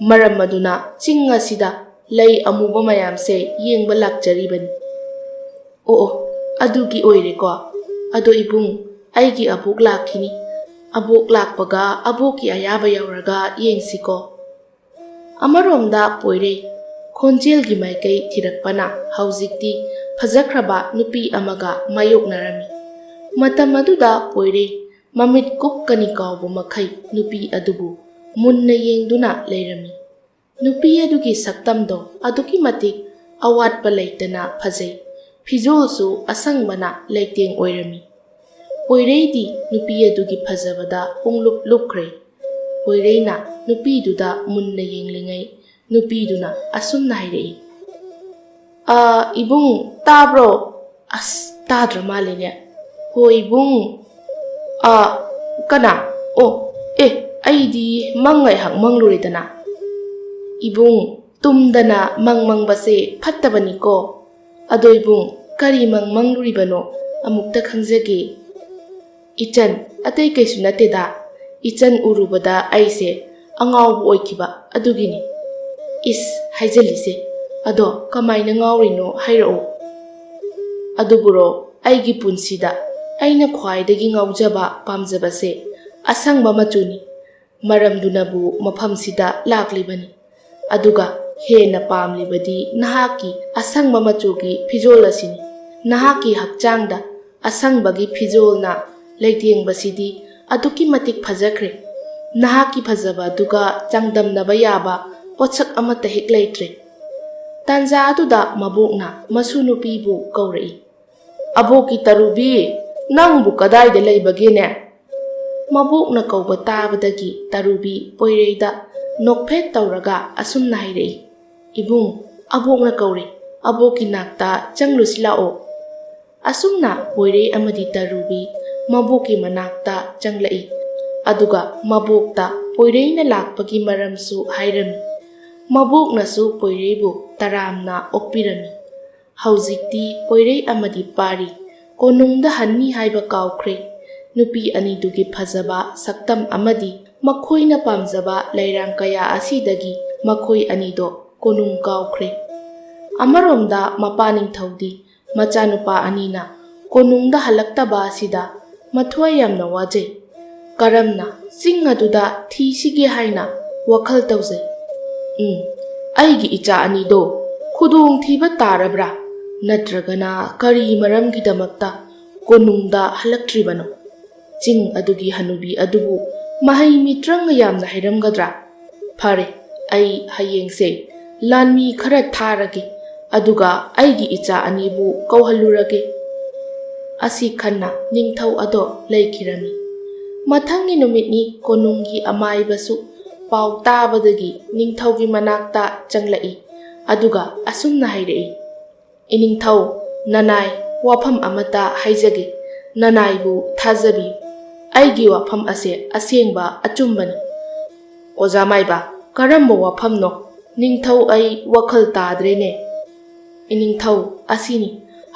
ꯃꯔꯝ ꯑꯗꯨꯅ ꯆꯤꯡ ꯑꯁꯤꯗ ꯂꯩ ꯑꯃꯨꯕ ꯃꯌꯥꯝꯁꯦ ꯌꯦꯡꯕ ꯂꯥꯛꯆꯔꯤꯕꯅꯤ꯫" "ꯑꯣ, ꯑꯣ, ꯑꯗꯨꯒꯤ ꯑꯣꯏꯔꯦꯀꯣ꯫ ꯑꯗꯣ ꯏꯕꯨꯡ, ꯑꯩꯒꯤ ꯑꯕꯣꯛ ꯂꯥꯛꯈꯤꯅꯤ꯫ ꯑꯕꯣꯛ ꯂꯥꯛꯄꯒ ꯑꯕꯣꯛꯀꯤ ꯑꯌꯥꯕ ꯌꯥꯎꯔꯒ ꯌꯦꯡꯁꯤꯀꯣ꯫" ꯑꯃꯔꯣꯝꯗ ꯄꯣꯏꯔꯩ ꯈꯣꯟꯖꯦꯜꯒꯤ ꯃꯥꯏꯀꯩ ꯊꯤꯔꯛꯄꯅ ꯍꯧꯖꯤꯛꯇꯤ ꯐꯖꯈ꯭ꯔꯕ ꯅꯨꯄꯤ ꯑꯃꯒ ꯃꯥꯌꯣꯛꯅꯔꯝꯃꯤ꯫ ꯃꯇꯝ ꯑꯗꯨꯗ ꯄꯣꯏꯔꯩ ꯃꯃꯤꯠ ꯀꯨꯞꯀꯅꯤ ꯀꯥꯎꯕ ꯃꯈꯩ ꯅꯨꯄꯤ ꯑꯗꯨꯕꯨ ꯃꯨꯟꯅ ꯌꯦꯡꯗꯨꯅ ꯂꯩꯔꯝꯃꯤ꯫ ꯅꯨꯄꯤ ꯑꯗꯨꯒꯤ ꯁꯛꯇꯝꯗꯣ ꯑꯗꯨꯛꯀꯤ ꯃꯇꯤꯛ ꯑꯋꯥꯠꯄ ꯂꯩꯇꯅ ꯐꯖꯩ꯫ ꯐꯤꯖꯣꯜꯁꯨ ꯑꯁꯪꯕꯅ ꯂꯩꯇꯦꯡ ꯑꯣꯏꯔꯝꯃꯤ꯫ ꯄꯣꯏꯔꯩꯗꯤ ꯅꯨꯄꯤ ꯑꯗꯨꯒꯤ ꯐꯖꯕꯗ ꯄꯨꯡꯂꯨꯞ ꯂꯨꯞꯈ꯭ꯔꯦ꯫ ꯄꯣꯏꯔꯩꯅ ꯅꯨꯄꯤꯗꯨꯗ ꯃꯨꯟꯅ ꯌꯦꯡꯂꯤꯉꯩ, ꯅꯨꯄꯤꯗꯨꯅ ꯑꯁꯨꯝꯅ ꯍꯥꯏꯔꯛꯏ, "ꯑꯥ, ꯏꯕꯨꯡ, ꯇꯥꯕ꯭ꯔꯣ? ꯑꯁ, ꯇꯥꯗ꯭ꯔ ꯃꯥꯜꯂꯦꯅꯦ꯫ ꯍꯣ, ꯏꯕꯨꯡ꯫ ꯑꯥ, ꯀꯅꯥ? ꯑꯣ, ꯑꯦ, ꯑꯩꯗꯤ ꯃꯪ ꯉꯥꯏꯍꯥꯛ ꯃꯪꯂꯨꯔꯦꯗꯅ꯫ ꯏꯕꯨꯡ, ꯇꯨꯝꯗꯅ ꯃꯪ ꯃꯪꯕꯁꯦ ꯐꯠꯇꯕꯅꯤꯀꯣ꯫ ꯑꯗꯣ ꯏꯕꯨꯡ, ꯀꯔꯤ ꯃꯪ ꯃꯪꯂꯨꯔꯤꯕꯅꯣ? ꯑꯃꯨꯛꯇ ꯈꯪꯖꯒꯦ꯫" "ꯏꯆꯟ, ꯑꯇꯩ ꯀꯩꯁꯨ ꯅꯠꯇꯦꯗ꯫ ꯏꯆꯟ ꯎꯔꯨꯕꯗ ꯑꯩꯁꯦ ꯑꯉꯥꯎꯕ ꯑꯣꯏꯈꯤꯕ ꯑꯗꯨꯒꯤꯅꯤ꯫" "ꯏꯁ, ꯍꯥꯏꯖꯜꯂꯤꯁꯦ꯫ ꯑꯗꯣ ꯀꯃꯥꯏꯅ ꯉꯥꯎꯔꯤꯅꯣ ꯍꯥꯏꯔꯛꯑꯣ꯫" "ꯑꯗꯨꯕꯨꯔꯣ, ꯑꯩꯒꯤ ꯄꯨꯟꯁꯤꯗ ꯑꯩꯅ ꯈ꯭ꯋꯥꯏꯗꯒꯤ ꯉꯥꯎꯖꯕ ꯄꯥꯝꯖꯕꯁꯦ ꯑꯁꯪꯕ ꯃꯆꯨꯅꯤ꯫ ꯃꯔꯝꯗꯨꯅꯕꯨ ꯃꯐꯝꯁꯤꯗ ꯂꯥꯛꯂꯤꯕꯅꯤ꯫ ꯑꯗꯨꯒ ꯍꯦꯟꯅ ꯄꯥꯝꯂꯤꯕꯗꯤ ꯅꯍꯥꯛꯀꯤ ꯑꯁꯪꯕ ꯃꯆꯨꯒꯤ ꯐꯤꯖꯣꯜ ꯑꯁꯤꯅꯤ꯫ ꯅꯍꯥꯛꯀꯤ ꯍꯛꯆꯥꯡꯗ ꯑꯁꯪꯕꯒꯤ ꯐꯤꯖꯣꯜꯅ ꯂꯩꯇꯦꯡꯕꯁꯤꯗꯤ ꯑꯗꯨꯛꯀꯤ ꯃꯇꯤꯛ ꯐꯖꯈ꯭ꯔꯦ꯫ ꯅꯍꯥꯛꯀꯤ ꯐꯖꯕ ꯑꯗꯨꯒ ꯆꯥꯡꯗꯝꯅꯕ ꯌꯥꯕ ꯄꯣꯠꯁꯛ ꯑꯃꯠꯇ ꯍꯦꯛ ꯂꯩꯇ꯭ꯔꯦ꯫" ꯇꯥꯟꯖꯥ ꯑꯗꯨꯗ ꯃꯕꯣꯛꯅ ꯃꯁꯨ ꯅꯨꯄꯤꯕꯨ ꯀꯧꯔꯛꯏ꯫ "ꯑꯕꯣꯛꯀꯤ ꯇꯔꯨꯕꯤ, ꯅꯪꯕꯨ ꯀꯗꯥꯏꯗ ꯂꯩꯕꯒꯦꯅꯦ?" ꯃꯕꯣꯛꯅ ꯀꯧꯕ ꯇꯥꯕꯗꯒꯤ ꯇꯔꯨꯕꯤ ꯄꯣꯏꯔꯩꯗ ꯅꯣꯛꯐꯦꯠ ꯇꯧꯔꯒ ꯑꯁꯨꯝꯅ ꯍꯥꯏꯔꯛꯏ, "ꯏꯕꯨꯡ, ꯑꯕꯣꯛꯅ ꯀꯧꯔꯦ, ꯑꯕꯣꯛꯀꯤ ꯅꯥꯛꯇ ꯆꯪꯂꯨꯁꯤ ꯂꯥꯛꯑꯣ꯫" ꯑꯁꯨꯝꯅ ꯄꯣꯏꯔꯩ ꯑꯃꯗꯤ ꯇꯔꯨꯕꯤ ꯃꯕꯣꯛꯀꯤ ꯃꯅꯥꯛꯇ ꯆꯪꯂꯛꯏ꯫ ꯑꯗꯨꯒ ꯃꯕꯣꯛꯇ ꯄꯣꯏꯔꯩꯅ ꯂꯥꯛꯄꯒꯤ ꯃꯔꯝꯁꯨ ꯍꯥꯏꯔꯝꯃꯤ꯫ ꯃꯕꯣꯛꯅꯁꯨ ꯄꯣꯏꯔꯩꯕꯨ ꯇꯔꯥꯝꯅ ꯑꯣꯛꯄꯤꯔꯝꯃꯤ꯫ ꯍꯧꯖꯤꯛꯇꯤ ꯄꯣꯏꯔꯩ ꯑꯃꯗꯤ ꯄꯥꯔꯤ ꯀꯣꯅꯨꯡꯗ ꯍꯟꯅꯤ ꯍꯥꯏꯕ ꯀꯥꯎꯈ꯭ꯔꯦ꯫ ꯅꯨꯄꯤ ꯑꯅꯤꯗꯨꯒꯤ ꯐꯖꯕ ꯁꯛꯇꯝ ꯑꯃꯗꯤ ꯃꯈꯣꯏꯅ ꯄꯥꯝꯖꯕ ꯂꯩꯔꯥꯡ ꯀꯌꯥ ꯑꯁꯤꯗꯒꯤ ꯃꯈꯣꯏ ꯑꯅꯤꯗꯣ ꯀꯣꯅꯨꯡ ꯀꯥꯎꯈ꯭ꯔꯦ꯫ ꯑꯃꯔꯣꯝꯗ ꯃꯄꯥ ꯅꯤꯡꯊꯧꯗꯤ ꯃꯆꯥꯅꯨꯄꯥ ꯑꯅꯤꯅ ꯀꯣꯅꯨꯡꯗ ꯍꯜꯂꯛꯇꯕ ꯑꯁꯤꯗ ꯃꯊ꯭ꯋꯥꯏ ꯌꯥꯝꯅ ꯋꯥꯖꯩ꯫ ꯀꯔꯝꯅ ꯆꯤꯡ ꯑꯗꯨꯗ ꯊꯤꯁꯤꯒꯦ ꯍꯥꯏꯅ ꯋꯥꯈꯜ ꯇꯧꯖꯩ꯫ ꯎꯝ, ꯑꯩꯒꯤ ꯏꯆꯥ ꯑꯅꯤꯗꯣ ꯈꯨꯗꯣꯡꯊꯤꯕ ꯇꯥꯔꯕ꯭ꯔꯥ? ꯅꯠꯇ꯭ꯔꯒꯅ ꯀꯔꯤ ꯃꯔꯝꯒꯤꯗꯃꯛꯇ ꯀꯣꯅꯨꯡꯗ ꯍꯜꯂꯛꯇ꯭ꯔꯤꯕꯅꯣ? ꯆꯤꯡ ꯑꯗꯨꯒꯤ ꯍꯅꯨꯕꯤ ꯑꯗꯨꯕꯨ ꯃꯍꯩ ꯃꯤꯇ꯭ꯔꯪ ꯌꯥꯝꯅ ꯍꯩꯔꯝꯒꯗ꯭ꯔꯥ? ꯐꯔꯦ, ꯑꯩ ꯍꯌꯦꯡꯁꯦ ꯂꯥꯟꯃꯤ ꯈꯔ ꯊꯥꯔꯒꯦ, ꯑꯗꯨꯒ ꯑꯩꯒꯤ ꯏꯆꯥ ꯑꯅꯤꯕꯨ ꯀꯧꯍꯜꯂꯨꯔꯒꯦ꯫" ꯑꯁꯤ ꯈꯟꯅ ꯅꯤꯡꯊꯧ ꯑꯗꯣ ꯂꯩꯈꯤꯔꯝꯃꯤ꯫ ꯃꯊꯪꯒꯤ ꯅꯨꯃꯤꯠꯅꯤ꯫ ꯀꯣꯅꯨꯡꯒꯤ ꯑꯃꯥꯏꯕꯁꯨ ꯄꯥꯎ ꯇꯥꯕꯗꯒꯤ ꯅꯤꯡꯊꯧꯒꯤ ꯃꯅꯥꯛꯇ ꯆꯪꯂꯛꯏ꯫ ꯑꯗꯨꯒ ꯑꯁꯨꯝꯅ ꯍꯥꯏꯔꯛꯏ, "ꯏꯅꯤꯡꯊꯧ, ꯅꯅꯥꯏ ꯋꯥꯐꯝ ꯑꯃꯇ ꯍꯥꯏꯖꯒꯦ꯫ ꯅꯅꯥꯏꯕꯨ ꯊꯥꯖꯕꯤꯌꯨ꯫ ꯑꯩꯒꯤ ꯋꯥꯐꯝ ꯑꯁꯦ ꯑꯁꯦꯡꯕ ꯑꯆꯨꯝꯕꯅꯤ꯫" "ꯑꯣꯖꯥ ꯃꯥꯏꯕ, ꯀꯔꯝꯕ ꯋꯥꯐꯝꯅꯣ? ꯅꯤꯡꯊꯧ, ꯑꯩ ꯋꯥꯈꯜ ꯇꯥꯗ꯭ꯔꯦꯅꯦ꯫" "ꯏꯅꯤꯡꯊꯧ, ꯑꯁꯤꯅꯤ,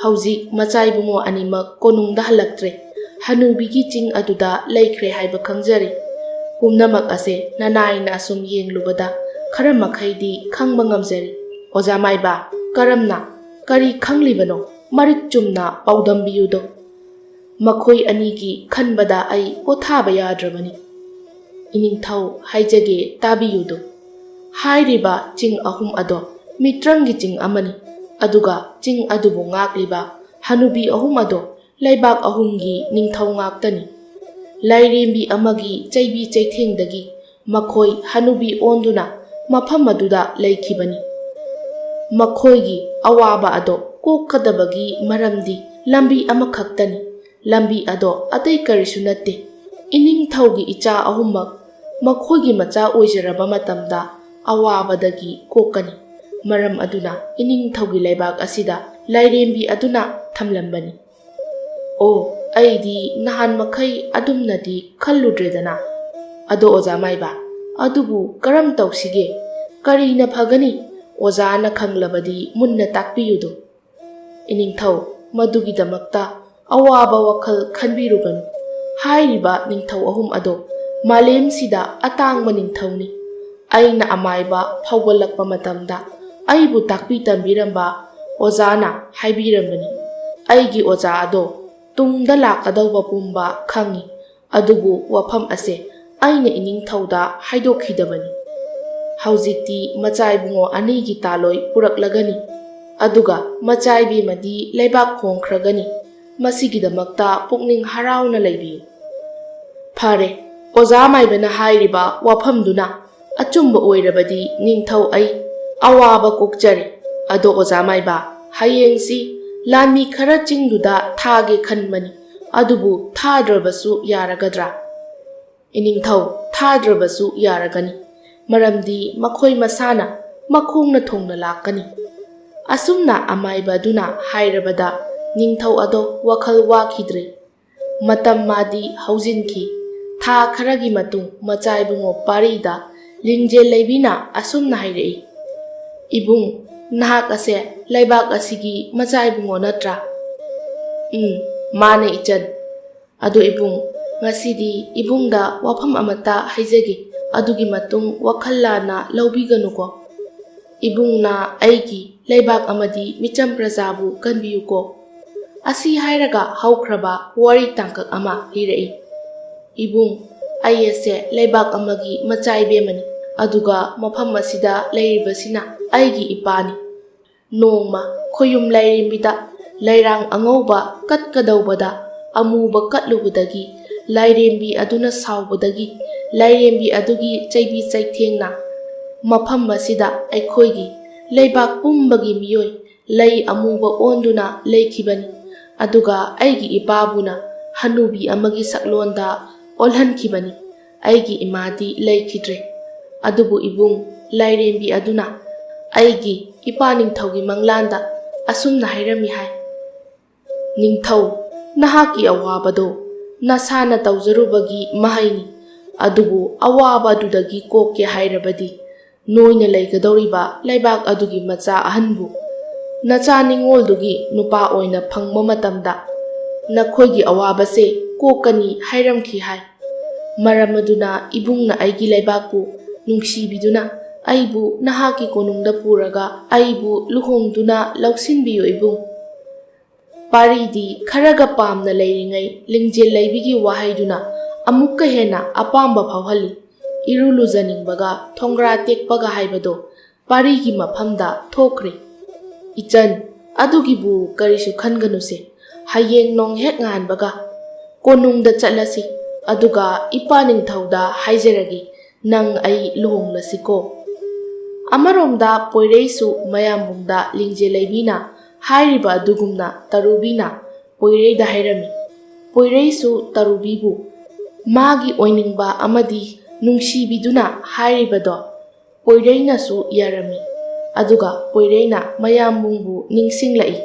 ꯍꯧꯖꯤꯛ ꯃꯆꯥ ꯏꯕꯨꯡꯉꯣ ꯑꯅꯤꯃꯛ ꯀꯣꯅꯨꯡꯗ ꯍꯜꯂꯛꯇ꯭ꯔꯦ꯫ ꯍꯅꯨꯕꯤꯒꯤ ꯆꯤꯡ ꯑꯗꯨꯗ ꯂꯩꯈ꯭ꯔꯦ ꯍꯥꯏꯕ ꯈꯪꯖꯔꯦ꯫ ꯄꯨꯝꯅꯃꯛ ꯑꯁꯦ ꯅꯅꯥꯏꯅ ꯑꯁꯨꯝ ꯌꯦꯡꯂꯨꯕꯗ ꯈꯔ ꯃꯈꯩꯗꯤ ꯈꯪꯕ ꯉꯝꯖꯔꯦ꯫" "ꯑꯣꯖꯥ ꯃꯥꯏꯕ, ꯀꯔꯝꯅ? ꯀꯔꯤ ꯈꯪꯂꯤꯕꯅꯣ? ꯃꯔꯤꯛ ꯆꯨꯝꯅ ꯄꯥꯎꯗꯝꯕꯤꯌꯨꯗꯣ꯫ ꯃꯈꯣꯏ ꯑꯅꯤꯒꯤ ꯈꯟꯕꯗ ꯑꯩ ꯄꯣꯊꯥꯕ ꯌꯥꯗ꯭ꯔꯕꯅꯤ꯫" "ꯏꯅꯤꯡꯊꯧ, ꯍꯥꯏꯖꯒꯦ, ꯇꯥꯕꯤꯌꯨꯗꯣ꯫ ꯍꯥꯏꯔꯤꯕ ꯆꯤꯡ ꯑꯍꯨꯝ ꯑꯗꯣ ꯃꯤꯇ꯭ꯔꯪꯒꯤ ꯆꯤꯡ ꯑꯃꯅꯤ꯫ ꯑꯗꯨꯒ ꯆꯤꯡ ꯑꯗꯨꯕꯨ ꯉꯥꯛꯂꯤꯕ ꯍꯅꯨꯕꯤ ꯑꯍꯨꯝ ꯑꯗꯣ ꯂꯩꯕꯥꯛ ꯑꯍꯨꯝꯒꯤ ꯅꯤꯡꯊꯧ ꯉꯥꯛꯇꯅꯤ꯫ ꯂꯥꯏꯔꯦꯝꯕꯤ ꯑꯃꯒꯤ ꯆꯩꯕꯤ ꯆꯩꯊꯦꯡꯗꯒꯤ ꯃꯈꯣꯏ ꯍꯅꯨꯕꯤ ꯑꯣꯟꯗꯨꯅ ꯃꯐꯝ ꯑꯗꯨꯗ ꯂꯩꯈꯤꯕꯅꯤ꯫ ꯃꯈꯣꯏꯒꯤ ꯑꯋꯥꯕ ꯑꯗꯣ ꯀꯣꯛꯀꯗꯕꯒꯤ ꯃꯔꯝꯗꯤ ꯂꯝꯕꯤ ꯑꯃꯈꯛꯇꯅꯤ꯫ ꯂꯝꯕꯤ ꯑꯗꯣ ꯑꯇꯩ ꯀꯔꯤꯁꯨ ꯅꯠꯇꯦ꯫ ꯏꯅꯤꯡꯊꯧꯒꯤ ꯏꯆꯥ ꯑꯍꯨꯝꯃꯛ ꯃꯈꯣꯏꯒꯤ ꯃꯆꯥ ꯑꯣꯏꯖꯔꯕ ꯃꯇꯝꯗ ꯑꯋꯥꯕꯗꯒꯤ ꯀꯣꯛꯀꯅꯤ꯫ ꯃꯔꯝ ꯑꯗꯨꯅ ꯏꯅꯤꯡꯊꯧꯒꯤ ꯂꯩꯕꯥꯛ ꯑꯁꯤꯗ ꯂꯥꯏꯔꯦꯝꯕꯤ ꯑꯗꯨꯅ ꯊꯝꯂꯝꯕꯅꯤ꯫" "ꯑꯣ, ꯑꯩꯗꯤ ꯅꯍꯥꯟ ꯃꯈꯩ ꯑꯗꯨꯝꯅꯗꯤ ꯈꯜꯂꯨꯗ꯭ꯔꯦꯗꯅ꯫ ꯑꯗꯣ ꯑꯣꯖꯥ ꯃꯥꯏꯕ, ꯑꯗꯨꯕꯨ ꯀꯔꯝ ꯇꯧꯁꯤꯒꯦ? ꯀꯔꯤꯅ ꯐꯒꯅꯤ? ꯑꯣꯖꯥꯅ ꯈꯪꯂꯕꯗꯤ ꯃꯨꯟꯅ ꯇꯥꯛꯄꯤꯌꯨꯗꯣ꯫" "ꯏꯅꯤꯡꯊꯧ, ꯃꯗꯨꯒꯤꯗꯃꯛꯇ ꯑꯋꯥꯕ ꯋꯥꯈꯜ ꯈꯟꯕꯤꯔꯨꯒꯅꯨ꯫ ꯍꯥꯏꯔꯤꯕ ꯅꯤꯡꯊꯧ ꯑꯍꯨꯝ ꯑꯗꯣ ꯃꯥꯂꯦꯝꯁꯤꯗ ꯑꯇꯥꯡꯕ ꯅꯤꯡꯊꯧꯅꯤ꯫ ꯑꯩꯅ ꯑꯃꯥꯏꯕ ꯐꯥꯎꯒꯠꯂꯛꯄ ꯃꯇꯝꯗ ꯑꯩꯕꯨ ꯇꯥꯛꯄꯤ ꯇꯝꯕꯤꯔꯝꯕ ꯑꯣꯖꯥꯅ ꯍꯥꯏꯕꯤꯔꯝꯕꯅꯤ꯫ ꯑꯩꯒꯤ ꯑꯣꯖꯥ ꯑꯗꯣ ꯇꯨꯡꯗ ꯂꯥꯛꯀꯗꯧꯕ ꯄꯨꯝꯕ ꯈꯪꯏ, ꯑꯗꯨꯕꯨ ꯋꯥꯐꯝ ꯑꯁꯦ ꯑꯩꯅ ꯏꯅꯤꯡꯊꯧꯗ ꯍꯥꯏꯗꯣꯛꯈꯤꯗꯕꯅꯤ꯫ ꯍꯧꯖꯤꯛꯇꯤ ꯃꯆꯥ ꯏꯕꯨꯡꯉꯣ ꯑꯅꯤꯒꯤ ꯇꯥꯂꯣꯏ ꯄꯨꯔꯛꯂꯒꯅꯤ, ꯑꯗꯨꯒ ꯃꯆꯥ ꯏꯕꯦꯝꯃꯗꯤ ꯂꯩꯕꯥꯛ ꯍꯣꯡꯈ꯭ꯔꯒꯅꯤ꯫ ꯃꯁꯤꯒꯤꯗꯃꯛꯇ ꯄꯨꯛꯅꯤꯡ ꯍꯔꯥꯎꯅ ꯂꯩꯕꯤꯌꯨ꯫" "ꯐꯔꯦ, ꯑꯣꯖꯥ ꯃꯥꯏꯕꯅ ꯍꯥꯏꯔꯤꯕ ꯋꯥꯐꯝꯗꯨꯅ ꯑꯆꯨꯝꯕ ꯑꯣꯏꯔꯕꯗꯤ ꯅꯤꯡꯊꯧ ꯑꯩ ꯑꯋꯥꯕ ꯀꯣꯛꯆꯔꯦ꯫ ꯑꯗꯣ ꯑꯣꯖꯥ ꯃꯥꯏꯕ, ꯍꯌꯦꯡꯁꯤ ꯂꯥꯟꯃꯤ ꯈꯔ ꯆꯤꯡꯗꯨꯗ ꯊꯥꯒꯦ ꯈꯟꯕꯅꯤ, ꯑꯗꯨꯕꯨ ꯊꯥꯗ꯭ꯔꯕꯁꯨ ꯌꯥꯔꯒꯗ꯭ꯔꯥ?" "ꯏꯅꯤꯡꯊꯧ, ꯊꯥꯗ꯭ꯔꯕꯁꯨ ꯌꯥꯔꯒꯅꯤ, ꯃꯔꯝꯗꯤ ꯃꯈꯣꯏ ꯃꯁꯥꯅ ꯃꯈꯣꯡꯅ ꯊꯣꯡꯅ ꯂꯥꯛꯀꯅꯤ"꯫ ꯑꯁꯨꯝꯅ ꯑꯃꯥꯏꯕ ꯑꯗꯨꯅ ꯍꯥꯏꯔꯕꯗ, ꯅꯤꯡꯊꯧ ꯑꯗꯣ ꯋꯥꯈꯜ ꯋꯥꯈꯤꯗ꯭ꯔꯦ꯫ ꯃꯇꯝ ꯃꯥꯗꯤ ꯍꯧꯖꯤꯟꯈꯤ꯫ ꯊꯥ ꯈꯔꯒꯤ ꯃꯇꯨꯡ ꯃꯆꯥꯏꯕꯨꯡꯉꯣ ꯄꯥꯔꯤꯗ ꯂꯤꯡꯖꯦꯜ ꯂꯩꯕꯤꯅ ꯑꯁꯨꯝꯅ ꯍꯥꯏꯔꯛꯏ: "ꯏꯕꯨꯡ, ꯅꯍꯥꯛ ꯑꯁꯦ ꯂꯩꯕꯥꯛ ꯑꯁꯤꯒꯤ ꯃꯆꯥꯏꯕꯨꯡꯉꯣ ꯅꯠꯇ꯭ꯔꯥ?" "ꯎꯝ, ꯃꯥꯅꯦ ꯏꯆꯟ"꯫ "ꯑꯗꯣ ꯏꯕꯨꯡ, ꯉꯁꯤꯗꯤ ꯏꯕꯨꯡꯗ ꯋꯥꯐꯝ ꯑꯃꯠꯇ ꯍꯥꯏꯖꯒꯦ, ꯑꯗꯨꯒꯤ ꯃꯇꯨꯡ ꯋꯥꯈꯜ ꯂꯥꯟꯅ ꯂꯧꯕꯤꯒꯅꯨꯀꯣ꯫ ꯏꯕꯨꯡꯅ ꯑꯩꯒꯤ ꯂꯩꯕꯥꯛ ꯑꯃꯗꯤ ꯃꯤꯆꯝ ꯄ꯭ꯔꯖꯥꯕꯨ ꯀꯟꯕꯤꯌꯨꯀꯣ"꯫ ꯑꯁꯤ ꯍꯥꯏꯔꯒ ꯍꯧꯈ꯭ꯔꯕ ꯋꯥꯔꯤ ꯇꯥꯡꯀꯛ ꯑꯃ ꯂꯤꯔꯛꯏ꯫ "ꯏꯕꯨꯡ, ꯑꯩ ꯑꯁꯦ ꯂꯩꯕꯥꯛ ꯑꯃꯒꯤ ꯃꯆꯥ ꯏꯕꯦꯝꯃꯅꯤ, ꯑꯗꯨꯒ ꯃꯐꯝ ꯑꯁꯤꯗ ꯂꯩꯔꯤꯕꯁꯤꯅ ꯑꯩꯒꯤ ꯏꯄꯥꯅꯤ꯫ ꯅꯣꯡꯃ ꯈꯣꯌꯨꯝ ꯂꯥꯏꯔꯦꯝꯕꯤꯗ ꯂꯩꯔꯥꯡ ꯑꯉꯧꯕ ꯀꯠꯀꯗꯧꯕꯗ ꯑꯃꯨꯕ ꯀꯠꯂꯨꯕꯗꯒꯤ ꯂꯥꯏꯔꯦꯝꯕꯤ ꯑꯗꯨꯅ ꯁꯥꯎꯕꯗꯒꯤ ꯂꯥꯏꯔꯦꯝꯕꯤ ꯑꯗꯨꯒꯤ ꯆꯩꯕꯤ ꯆꯩꯊꯦꯡꯅ ꯃꯐꯝ ꯑꯁꯤꯗ ꯑꯩꯈꯣꯏꯒꯤ ꯂꯩꯕꯥꯛ ꯄꯨꯝꯕꯒꯤ ꯃꯤꯑꯣꯏ ꯂꯩ ꯑꯃꯨꯕ ꯑꯣꯟꯗꯨꯅ ꯂꯩꯈꯤꯕꯅꯤ꯫ ꯑꯗꯨꯒ ꯑꯩꯒꯤ ꯏꯄꯥꯕꯨꯅ ꯍꯅꯨꯕꯤ ꯑꯃꯒꯤ ꯁꯛꯂꯣꯟꯗ ꯑꯣꯜꯍꯟꯈꯤꯕꯅꯤ꯫ ꯑꯩꯒꯤ ꯏꯃꯥꯗꯤ ꯂꯩꯈꯤꯗ꯭ꯔꯦ꯫ ꯑꯗꯨꯕꯨ ꯏꯕꯨꯡ, ꯂꯥꯏꯔꯦꯝꯕꯤ ꯑꯗꯨꯅ ꯑꯩꯒꯤ ꯏꯄꯥ ꯅꯤꯡꯊꯧꯒꯤ ꯃꯪꯂꯥꯟꯗ ꯑꯁꯨꯝꯅ ꯍꯥꯏꯔꯝꯃꯤ ꯍꯥꯏ: ꯅꯤꯡꯊꯧ, ꯅꯍꯥꯛꯀꯤ ꯑꯋꯥꯕꯗꯣ ꯅꯁꯥꯅ ꯇꯧꯖꯔꯨꯕꯒꯤ ꯃꯍꯩꯅꯤ꯫ ꯑꯗꯨꯕꯨ ꯑꯋꯥꯕ ꯑꯗꯨꯗꯒꯤ ꯀꯣꯛꯀꯦ ꯍꯥꯏꯔꯕꯗꯤ ꯅꯣꯏꯅ ꯂꯩꯒꯗꯧꯔꯤꯕ ꯂꯩꯕꯥꯛ ꯑꯗꯨꯒꯤ ꯃꯆꯥ ꯑꯍꯟꯕꯨ ꯅꯆꯥ ꯅꯤꯡꯉꯣꯜꯗꯨꯒꯤ ꯅꯨꯄꯥ ꯑꯣꯏꯅ ꯐꯪꯕ ꯃꯇꯝꯗ ꯅꯈꯣꯏꯒꯤ ꯑꯋꯥꯕꯁꯦ ꯀꯣꯛꯀꯅꯤ ꯍꯥꯏꯔꯝꯈꯤ ꯍꯥꯏ꯫ ꯃꯔꯝ ꯑꯗꯨꯅ ꯏꯕꯨꯡꯅ ꯑꯩꯒꯤ ꯂꯩꯕꯥꯛꯄꯨ ꯅꯨꯡꯁꯤꯕꯤꯗꯨꯅ ꯑꯩꯕꯨ ꯅꯍꯥꯛꯀꯤ ꯀꯣꯅꯨꯡꯗ ꯄꯨꯔꯒ ꯑꯩꯕꯨ ꯂꯨꯍꯣꯡꯗꯨꯅ ꯂꯧꯁꯤꯟꯕꯤꯌꯨ ꯏꯕꯨꯡ꯫ ꯄꯥꯔꯤꯗꯤ ꯈꯔꯒ ꯄꯥꯝꯅ ꯂꯩꯔꯤꯉꯩ ꯂꯤꯡꯖꯦꯜ ꯂꯩꯕꯤꯒꯤ ꯋꯥꯍꯩꯗꯨꯅ ꯑꯃꯨꯛꯀ ꯍꯦꯟꯅ ꯑꯄꯥꯝꯕ ꯐꯥꯎꯍꯜꯂꯤ꯫ ꯏꯔꯨ ꯂꯨꯖꯅꯤꯡꯕꯒ ꯊꯣꯡꯒ꯭ꯔꯥ ꯇꯦꯛꯄꯒ ꯍꯥꯏꯕꯗꯣ ꯄꯥꯔꯤꯒꯤ ꯃꯐꯝꯗ ꯊꯣꯛꯈ꯭ꯔꯦ꯫ "ꯏꯆꯟ, ꯑꯗꯨꯒꯤꯕꯨ ꯀꯔꯤꯁꯨ ꯈꯟꯒꯅꯨꯁꯦ꯫ ꯍꯌꯦꯡ ꯅꯣꯡ ꯍꯦꯛ ꯉꯥꯟꯕꯒ ꯀꯣꯅꯨꯡꯗ ꯆꯠꯂꯁꯤ, ꯑꯗꯨꯒ ꯏꯄꯥ ꯅꯤꯡꯊꯧꯗ ꯍꯥꯏꯖꯔꯒꯦ, ꯅꯪ ꯑꯩ ꯂꯨꯍꯣꯡꯂꯁꯤꯀꯣ"꯫ ꯑꯃꯔꯣꯝꯗ ꯄꯣꯏꯔꯩꯁꯨ ꯃꯌꯥꯝꯕꯨꯡꯗ ꯂꯤꯡꯖꯦꯜ ꯂꯩꯕꯤꯅ ꯍꯥꯏꯔꯤꯕ ꯑꯗꯨꯒꯨꯝꯅ ꯇꯔꯨꯕꯤꯅ ꯄꯣꯏꯔꯩꯗ ꯍꯥꯏꯔꯝꯃꯤ꯫ ꯄꯣꯏꯔꯩꯁꯨ ꯇꯔꯨꯕꯤꯕꯨ ꯃꯥꯒꯤ ꯑꯣꯏꯅꯤꯡꯕ ꯑꯃꯗꯤ ꯅꯨꯡꯁꯤꯕꯤꯗꯨꯅ ꯍꯥꯏꯔꯤꯕꯗꯣ ꯄꯣꯏꯔꯩꯅꯁꯨ ꯌꯥꯔꯝꯃꯤ꯫ ꯑꯗꯨꯒ ꯄꯣꯏꯔꯩꯅ ꯃꯌꯥꯝꯕꯨꯡꯕꯨ ꯅꯤꯡꯁꯤꯡꯂꯛꯏ꯫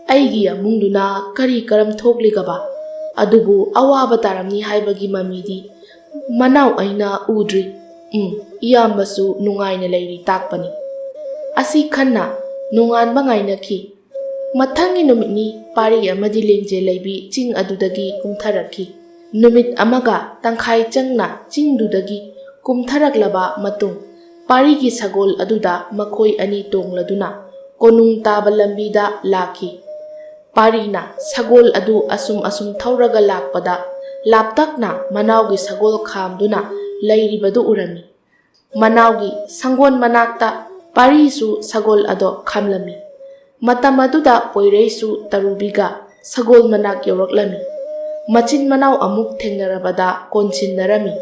"ꯑꯩꯒꯤ ꯑꯃꯨꯡꯗꯨꯅ ꯀꯔꯤ ꯀꯔꯝ ꯊꯣꯛꯂꯤꯒꯕ? ꯑꯗꯨꯕꯨ ꯑꯋꯥꯕ ꯇꯥꯔꯝꯅꯤ ꯍꯥꯏꯕꯒꯤ ꯃꯃꯤꯗꯤ ꯃꯅꯥꯎ ꯑꯩꯅ ꯎꯗ꯭ꯔꯤ꯫ ꯎꯝ, ꯏꯌꯥꯝꯕꯁꯨ ꯅꯨꯡꯉꯥꯏꯅ ꯂꯩꯔꯤ ꯇꯥꯛꯄꯅꯤ"꯫ ꯑꯁꯤ ꯈꯟꯅ ꯅꯣꯡꯉꯥꯟꯕ ꯉꯥꯏꯅꯈꯤ꯫ ꯃꯊꯪꯒꯤ ꯅꯨꯃꯤꯠꯅꯤ ꯄꯥꯔꯤ ꯑꯃꯗꯤ ꯂꯦꯡꯖꯦ ꯂꯩꯕꯤ ꯆꯤꯡ ꯑꯗꯨꯗꯒꯤ ꯀꯨꯝꯊꯔꯛꯈꯤ꯫ ꯅꯨꯃꯤꯠ ꯑꯃꯒ ꯇꯪꯈꯥꯏ ꯆꯪꯅ ꯆꯤꯡꯗꯨꯗꯒꯤ ꯀꯨꯝꯊꯔꯛꯂꯕ ꯃꯇꯨꯡ, ꯄꯥꯔꯤꯒꯤ ꯁꯒꯣꯜ ꯑꯗꯨꯗ ꯃꯈꯣꯏ ꯑꯅꯤ ꯇꯣꯡꯂꯗꯨꯅ ꯀꯣꯅꯨꯡ ꯇꯥꯕ ꯂꯝꯕꯤꯗ ꯂꯥꯛꯈꯤ꯫ ꯄꯥꯔꯤꯅ ꯁꯒꯣꯜ ꯑꯗꯨ ꯑꯁꯨꯝ ꯑꯁꯨꯝ ꯊꯧꯔꯒ ꯂꯥꯛꯄꯗ, ꯂꯥꯞꯇꯛꯅ ꯃꯅꯥꯎꯒꯤ ꯁꯒꯣꯜ ꯈꯥꯝꯗꯨꯅ ꯂꯩꯔꯤꯕꯗꯨ ꯎꯔꯝꯃꯤ꯫ ꯃꯅꯥꯎꯒꯤ ꯁꯪꯒꯣꯟ ꯃꯅꯥꯛꯇ ꯄꯥꯔꯤꯁꯨ ꯁꯒꯣꯜ ꯑꯗꯣ ꯈꯥꯝꯂꯝꯃꯤ꯫ ꯃꯇꯝ ꯑꯗꯨꯗ ꯄꯣꯏꯔꯩꯁꯨ ꯇꯔꯨꯕꯤꯒ ꯁꯒꯣꯜ ꯃꯅꯥꯛ ꯌꯧꯔꯛꯂꯝꯃꯤ꯫ ꯃꯆꯤꯟ ꯃꯅꯥꯎ ꯑꯃꯨꯛ ꯊꯦꯡꯅꯔꯕꯗ ꯀꯣꯟꯁꯤꯟꯅꯔꯝꯃꯤ꯫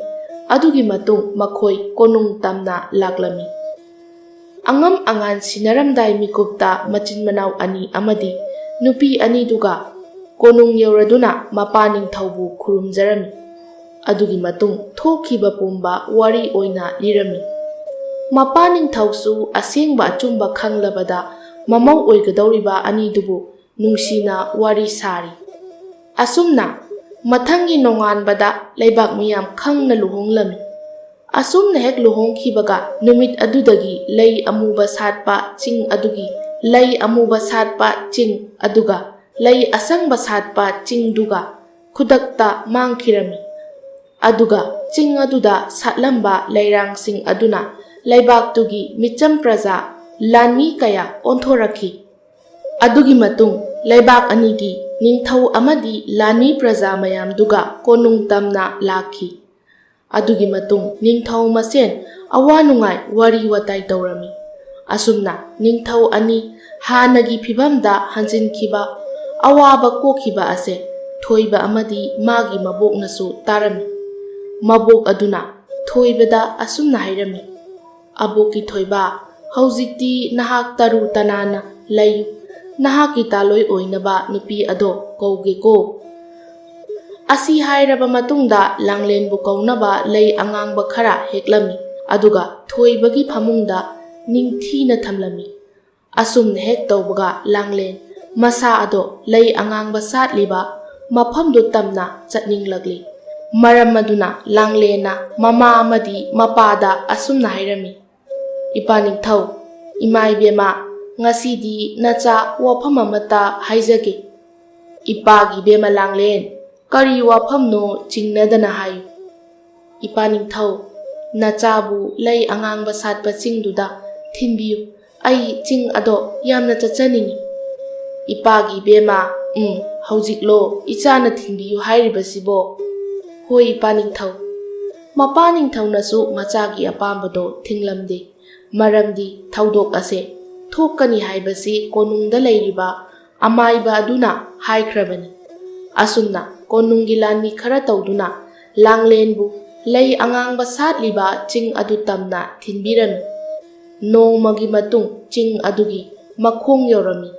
ꯑꯗꯨꯒꯤ ꯃꯇꯨꯡ ꯃꯈꯣꯏ ꯀꯣꯅꯨꯡ ꯇꯝꯅ ꯂꯥꯛꯂꯝꯃꯤ꯫ ꯑꯉꯝ ꯑꯉꯥꯟ ꯁꯤꯟꯅꯔꯝꯗꯥꯏ ꯃꯤꯀꯨꯞꯇ ꯃꯆꯤꯟ ꯃꯅꯥꯎ ꯑꯅꯤ ꯑꯃꯗꯤ ꯅꯨꯄꯤ ꯑꯅꯤꯗꯨꯒ ꯀꯣꯅꯨꯡ ꯌꯧꯔꯗꯨꯅ ꯃꯄꯥ ꯅꯤꯡꯊꯧꯕꯨ ꯈꯨꯔꯨꯝꯖꯔꯝꯃꯤ꯫ ꯑꯗꯨꯒꯤ ꯃꯇꯨꯡ ꯊꯣꯛꯈꯤꯕ ꯄꯨꯝꯕ ꯋꯥꯔꯤ ꯑꯣꯏꯅ ꯂꯤꯔꯝꯃꯤ꯫ ꯃꯄꯥ ꯅꯤꯡꯊꯧꯁꯨ ꯑꯁꯦꯡꯕ ꯑꯆꯨꯝꯕ ꯈꯪꯂꯕꯗ ꯃꯃꯧ ꯑꯣꯏꯒꯗꯧꯔꯤꯕ ꯑꯅꯤꯗꯨꯕꯨ ꯅꯨꯡꯁꯤꯅ ꯋꯥꯔꯤ ꯁꯥꯔꯤ꯫ ꯑꯁꯨꯝꯅ ꯃꯊꯪꯒꯤ ꯅꯣꯡꯉꯥꯟꯕꯗ ꯂꯩꯕꯥꯛ ꯃꯤꯌꯥꯝ ꯈꯪꯅ ꯂꯨꯍꯣꯡꯂꯝꯃꯤ꯫ ꯑꯁꯨꯝꯅ ꯍꯦꯛ ꯂꯨꯍꯣꯡꯈꯤꯕꯒ ꯅꯨꯃꯤꯠ ꯑꯗꯨꯗꯒꯤ ꯂꯩ ꯑꯃꯨꯕ ꯁꯥꯠꯄ ꯆꯤꯡ ꯑꯗꯨꯒꯤ, ꯂꯩ ꯑꯃꯨꯕ ꯁꯥꯠꯄ ꯆꯤꯡ ꯑꯗꯨꯒ ꯂꯩ ꯑꯁꯪꯕ ꯁꯥꯠꯄ ꯆꯤꯡꯗꯨꯒ ꯈꯨꯗꯛꯇ ꯃꯥꯡꯈꯤꯔꯝꯃꯤ꯫ ꯑꯗꯨꯒ ꯆꯤꯡ ꯑꯗꯨꯗ ꯁꯥꯠꯂꯝꯕ ꯂꯩꯔꯥꯡꯁꯤꯡ ꯑꯗꯨꯅ ꯂꯩꯕꯥꯛꯇꯨꯒꯤ ꯃꯤꯆꯝ ꯄ꯭ꯔꯖꯥ, ꯂꯥꯟꯃꯤ ꯀꯌꯥ ꯑꯣꯟꯊꯣꯔꯛꯈꯤ꯫ ꯑꯗꯨꯒꯤ ꯃꯇꯨꯡ ꯂꯩꯕꯥꯛ ꯑꯅꯤꯒꯤ ꯅꯤꯡꯊꯧ ꯑꯃꯗꯤ ꯂꯥꯟꯃꯤ ꯄ꯭ꯔꯖꯥ ꯃꯌꯥꯝꯗꯨꯒ ꯀꯣꯅꯨꯡ ꯇꯝꯅ ꯂꯥꯛꯈꯤ꯫ ꯑꯗꯨꯒꯤ ꯃꯇꯨꯡ ꯅꯤꯡꯊꯧ ꯃꯁꯦꯟ ꯑꯋꯥ ꯅꯨꯡꯉꯥꯏ ꯋꯥꯔꯤ ꯋꯥꯇꯥꯏ ꯇꯧꯔꯝꯃꯤ꯫ ꯑꯁꯨꯝꯅ ꯅꯤꯡꯊꯧ ꯑꯅꯤ ꯍꯥꯟꯅꯒꯤ ꯐꯤꯕꯝꯗ ꯍꯟꯖꯤꯟꯈꯤꯕ, ꯑꯋꯥꯕ ꯀꯣꯛꯈꯤꯕ ꯑꯁꯦ ꯊꯣꯏꯕ ꯑꯃꯗꯤ ꯃꯥꯒꯤ ꯃꯕꯣꯛꯅꯁꯨ ꯇꯥꯔꯝꯃꯤ꯫ ꯃꯕꯣꯛ ꯑꯗꯨꯅ ꯊꯣꯏꯕꯗ ꯑꯁꯨꯝꯅ ꯍꯥꯏꯔꯝꯃꯤ, "ꯑꯕꯣꯛꯀꯤ ꯊꯣꯏꯕ, ꯍꯧꯖꯤꯛꯇꯤ ꯅꯍꯥꯛ ꯇꯔꯨ ꯇꯅꯥꯟꯅ ꯂꯩꯌꯨ꯫ ꯅꯍꯥꯛꯀꯤ ꯇꯥꯂꯣꯏ ꯑꯣꯏꯅꯕ ꯅꯨꯄꯤ ꯑꯗꯣ ꯀꯧꯒꯦꯀꯣ"꯫ ꯑꯁꯤ ꯍꯥꯏꯔꯕ ꯃꯇꯨꯡꯗ ꯂꯥꯡꯂꯦꯟꯕꯨ ꯀꯧꯅꯕ ꯂꯩ ꯑꯉꯥꯡꯕ ꯈꯔ ꯍꯦꯛꯂꯝꯃꯤ, ꯑꯗꯨꯒ ꯊꯣꯏꯕꯒꯤ ꯐꯃꯨꯡꯗ ꯅꯤꯡꯊꯤꯅ ꯊꯝꯂꯝꯃꯤ꯫ ꯑꯁꯨꯝꯅ ꯍꯦꯛ ꯇꯧꯕꯒ ꯂꯥꯡꯂꯦꯟ ꯃꯁꯥ ꯑꯗꯣ ꯂꯩ ꯑꯉꯥꯡꯕ ꯁꯥꯠꯂꯤꯕ ꯃꯐꯝꯗꯨ ꯇꯝꯅ ꯆꯠꯅꯤꯡꯂꯛꯂꯤ꯫ ꯃꯔꯝ ꯑꯗꯨꯅ ꯂꯥꯡꯂꯦꯟꯅ ꯃꯃꯥ ꯑꯃꯗꯤ ꯃꯄꯥꯗ ꯑꯁꯨꯝꯅ ꯍꯥꯏꯔꯝꯃꯤ, "ꯏꯄꯥ ꯅꯤꯡꯊꯧ, ꯏꯃꯥ ꯏꯕꯦꯝꯃ, ꯉꯁꯤꯗꯤ ꯅꯆꯥ ꯋꯥꯐꯝ ꯑꯃꯠꯇ ꯍꯥꯏꯖꯒꯦ꯫" "ꯏꯄꯥꯒꯤ ꯏꯕꯦꯝꯃ ꯂꯥꯡꯂꯦꯟ, ꯀꯔꯤ ꯋꯥꯐꯝꯅꯣ ꯆꯤꯡꯅꯗꯅ ꯍꯥꯏꯌꯨ꯫" "ꯏꯄꯥ ꯅꯤꯡꯊꯧ, ꯅꯆꯥꯕꯨ ꯂꯩ ꯑꯉꯥꯡꯕ ꯁꯥꯠꯄ ꯆꯤꯡꯗꯨꯗ ꯊꯤꯟꯕꯤꯌꯨ꯫ ꯑꯩ ꯆꯤꯡ ꯑꯗꯣ ꯌꯥꯝꯅ ꯆꯠꯆꯅꯤꯡꯏ꯫" "ꯏꯄꯥꯒꯤ ꯏꯕꯦꯝꯃ, ꯎꯝ, ꯍꯧꯖꯤꯛꯂꯣ ꯏꯆꯥꯅ ꯊꯤꯟꯕꯤꯌꯨ ꯍꯥꯏꯔꯤꯕꯁꯤꯕꯣ?" "ꯍꯣꯏ, ꯏꯄꯥ ꯅꯤꯡꯊꯧ꯫" ꯃꯄꯥ ꯅꯤꯡꯊꯧꯅꯁꯨ ꯃꯆꯥꯒꯤ ꯑꯄꯥꯝꯕꯗꯣ ꯊꯤꯡꯂꯝꯗꯦ꯫ ꯃꯔꯝꯗꯤ ꯊꯧꯗꯣꯛ ꯑꯁꯦ ꯊꯣꯛꯀꯅꯤ ꯍꯥꯏꯕꯁꯤ ꯀꯣꯅꯨꯡꯗ ꯂꯩꯔꯤꯕ ꯑꯃꯥꯏꯕ ꯑꯗꯨꯅ ꯍꯥꯏꯈ꯭ꯔꯕꯅꯤ꯫ ꯑꯁꯨꯝꯅ ꯀꯣꯅꯨꯡꯒꯤ ꯂꯥꯟꯃꯤ ꯈꯔ ꯇꯧꯗꯨꯅ ꯂꯥꯡꯂꯦꯟꯕꯨ ꯂꯩ ꯑꯉꯥꯡꯕ ꯁꯥꯠꯂꯤꯕ ꯆꯤꯡ ꯑꯗꯨ ꯇꯝꯅ ꯊꯤꯟꯕꯤꯔꯝꯃꯤ꯫ ꯅꯣꯡꯃꯒꯤ ꯃꯇꯨꯡ ꯆꯤꯡ ꯑꯗꯨꯒꯤ ꯃꯈꯣꯡ ꯌꯧꯔꯝꯃꯤ꯫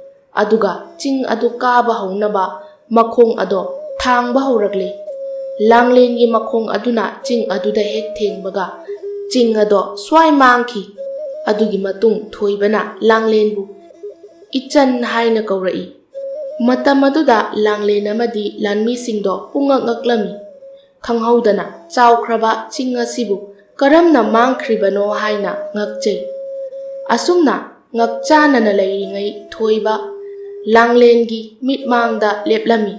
ꯑꯗꯨꯒ ꯆꯤꯡ ꯑꯗꯨ ꯀꯥꯕ ꯍꯧꯅꯕ ꯃꯈꯣꯡ ꯑꯗꯣ ꯊꯥꯡꯕ ꯍꯧꯔꯛꯂꯦ꯫ ꯂꯥꯡꯂꯦꯟꯒꯤ ꯃꯈꯣꯡ ꯑꯗꯨꯅ ꯆꯤꯡ ꯑꯗꯨꯗ ꯍꯦꯛ ꯊꯦꯡꯕꯒ, ꯆꯤꯡ ꯑꯗꯣ ꯁ꯭ꯋꯥꯏ ꯃꯥꯡꯈꯤ꯫ ꯑꯗꯨꯒꯤ ꯃꯇꯨꯡ ꯊꯣꯏꯕꯅ ꯂꯥꯡꯂꯦꯟꯕꯨ "ꯏꯆꯟ" ꯍꯥꯏꯅ ꯀꯧꯔꯛꯏ꯫ ꯃꯇꯝ ꯑꯗꯨꯗ ꯂꯥꯡꯂꯦꯟ ꯑꯃꯗꯤ ꯂꯥꯟꯃꯤꯁꯤꯡꯗꯣ ꯄꯨꯡꯉꯛ ꯉꯛꯂꯝꯃꯤ꯫ ꯈꯪꯍꯧꯗꯅ ꯆꯥꯎꯈ꯭ꯔꯕ ꯆꯤꯡ ꯑꯁꯤꯕꯨ ꯀꯔꯝꯅ ꯃꯥꯡꯈ꯭ꯔꯤꯕꯅꯣ ꯍꯥꯏꯅ ꯉꯛꯆꯩ꯫ ꯑꯁꯨꯝꯅ ꯉꯛꯆꯥꯅꯅ ꯂꯩꯔꯤꯉꯩ ꯊꯣꯏꯕ ꯂꯥꯡꯂꯦꯟꯒꯤ ꯃꯤꯠꯃꯥꯡꯗ ꯂꯦꯞꯂꯝꯃꯤ꯫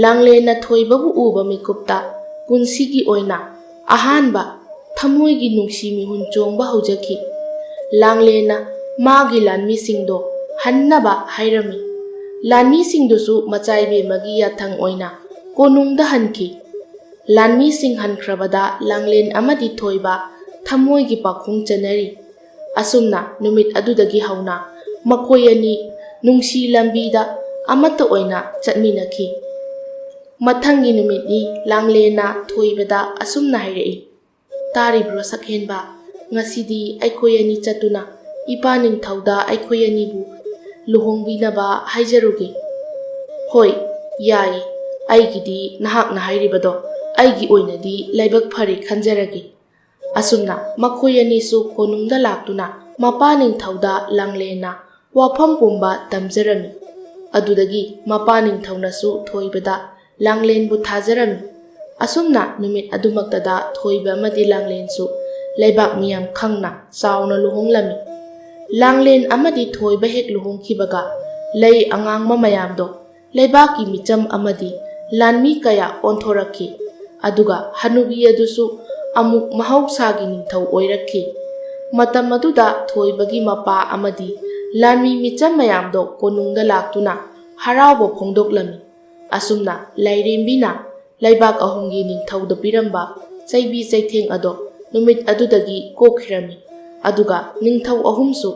ꯂꯥꯡꯂꯦꯟꯅ ꯊꯣꯏꯕꯕꯨ ꯎꯕ ꯃꯤꯀꯨꯞꯇ ꯄꯨꯟꯁꯤꯒꯤ ꯑꯣꯏꯅ ꯑꯍꯥꯟꯕ ꯊꯃꯣꯏꯒꯤ ꯅꯨꯡꯁꯤ ꯃꯤꯍꯨꯟ ꯆꯣꯡꯕ ꯍꯧꯖꯈꯤ꯫ ꯂꯥꯡꯂꯦꯟꯅ ꯃꯥꯒꯤ ꯂꯥꯟꯃꯤꯁꯤꯡꯗꯣ ꯍꯟꯅꯕ ꯍꯥꯏꯔꯝꯃꯤ꯫ ꯂꯥꯟꯃꯤꯁꯤꯡꯗꯨꯁꯨ ꯃꯆꯥꯏꯕꯦꯝꯃꯒꯤ ꯌꯥꯊꯪ ꯑꯣꯏꯅ ꯀꯣꯅꯨꯡꯗ ꯍꯟꯈꯤ꯫ ꯂꯥꯟꯃꯤꯁꯤꯡ ꯍꯟꯈ꯭ꯔꯕꯗ ꯂꯥꯡꯂꯦꯟ ꯑꯃꯗꯤ ꯊꯣꯏꯕ ꯊꯃꯣꯏꯒꯤ ꯄꯥꯈꯣꯡ ꯆꯟꯅꯔꯤ꯫ ꯑꯁꯨꯝꯅ ꯅꯨꯃꯤꯠ ꯑꯗꯨꯗꯒꯤ ꯍꯧꯅ ꯃꯈꯣꯏ ꯑꯅꯤ ꯅꯨꯡꯁꯤ ꯂꯝꯕꯤꯗ ꯑꯃꯠꯇ ꯑꯣꯏꯅ ꯆꯠꯃꯤꯟꯅꯈꯤ꯫ ꯃꯊꯪꯒꯤ ꯅꯨꯃꯤꯠꯅꯤ ꯂꯥꯡꯂꯦꯟꯅ ꯊꯣꯏꯕꯗ ꯑꯁꯨꯝꯅ ꯍꯥꯏꯔꯛꯏ, "ꯇꯥꯔꯤꯕ꯭ꯔꯣ ꯁꯛꯍꯦꯟꯕ? ꯉꯁꯤꯗꯤ ꯑꯩꯈꯣꯏ ꯑꯅꯤ ꯆꯠꯇꯨꯅ ꯏꯄꯥ ꯅꯤꯡꯊꯧꯗ ꯑꯩꯈꯣꯏ ꯑꯅꯤꯕꯨ ꯂꯨꯍꯣꯡꯕꯤꯅꯕ ꯍꯥꯏꯖꯔꯨꯒꯦ꯫" "ꯍꯣꯏ, ꯌꯥꯏ, ꯑꯩꯒꯤꯗꯤ ꯅꯍꯥꯛꯅ ꯍꯥꯏꯔꯤꯕꯗꯣ ꯑꯩꯒꯤ ꯑꯣꯏꯅꯗꯤ ꯂꯥꯏꯕꯛ ꯐꯔꯦ ꯈꯟꯖꯔꯒꯦ꯫ ꯑꯁꯨꯝꯅ ꯃꯈꯣꯏ ꯑꯅꯤꯁꯨ ꯀꯣꯅꯨꯡꯗ ꯂꯥꯛꯇꯨꯅ ꯃꯄꯥ ꯅꯤꯡꯊꯧꯗ ꯂꯥꯡꯂꯦꯟꯅ ꯋꯥꯐꯝ ꯄꯨꯝꯕ ꯇꯝꯖꯔꯝꯃꯤ꯫ ꯑꯗꯨꯗꯒꯤ ꯃꯄꯥ ꯅꯤꯡꯊꯧꯅꯁꯨ ꯊꯣꯏꯕꯗ ꯂꯥꯡꯂꯦꯟꯕꯨ ꯊꯥꯖꯔꯝꯃꯤ꯫ ꯑꯁꯨꯝꯅ ꯅꯨꯃꯤꯠ ꯑꯗꯨꯃꯛꯇꯗ ꯊꯣꯏꯕ ꯑꯃꯗꯤ ꯂꯥꯡꯂꯦꯟꯁꯨ ꯂꯩꯕꯥꯛ ꯃꯤꯌꯥꯝ ꯈꯪꯅ ꯆꯥꯎꯅ ꯂꯨꯍꯣꯡꯂꯝꯃꯤ꯫ ꯂꯥꯡꯂꯦꯟ ꯑꯃꯗꯤ ꯊꯣꯏꯕ ꯍꯦꯛ ꯂꯨꯍꯣꯡꯈꯤꯕꯒ ꯂꯩ ꯑꯉꯥꯡꯕ ꯃꯌꯥꯝꯗꯣ ꯂꯩꯕꯥꯛꯀꯤ ꯃꯤꯆꯝ ꯑꯃꯗꯤ ꯂꯥꯟꯃꯤ ꯀꯌꯥ ꯑꯣꯟꯊꯣꯔꯛꯈꯤ꯫ ꯑꯗꯨꯒ ꯍꯅꯨꯕꯤ ꯑꯗꯨꯁꯨ ꯑꯃꯨꯛ ꯃꯍꯧꯁꯥꯒꯤ ꯅꯤꯡꯊꯧ ꯑꯣꯏꯔꯛꯈꯤ꯫ ꯃꯇꯝ ꯑꯗꯨꯗ ꯊꯣꯏꯕꯒꯤ ꯃꯄꯥ ꯑꯃꯗꯤ ꯂꯥꯟꯃꯤ ꯃꯤꯆꯝ ꯃꯌꯥꯝꯗꯣ ꯀꯣꯅꯨꯡꯗ ꯂꯥꯛꯇꯨꯅ ꯍꯔꯥꯎꯕ ꯐꯣꯡꯗꯣꯛꯂꯝꯃꯤ꯫ ꯑꯁꯨꯝꯅ ꯂꯥꯏꯔꯦꯝꯕꯤꯅ ꯂꯩꯕꯥꯛ ꯑꯍꯨꯝꯒꯤ ꯅꯤꯡꯊꯧꯗ ꯄꯤꯔꯝꯕ ꯆꯩꯕꯤ ꯆꯩꯊꯦꯡ ꯑꯗꯣ ꯅꯨꯃꯤꯠ ꯑꯗꯨꯗꯒꯤ ꯀꯣꯛꯈꯤꯔꯝꯃꯤ꯫ ꯑꯗꯨꯒ ꯅꯤꯡꯊꯧ ꯑꯍꯨꯝꯁꯨ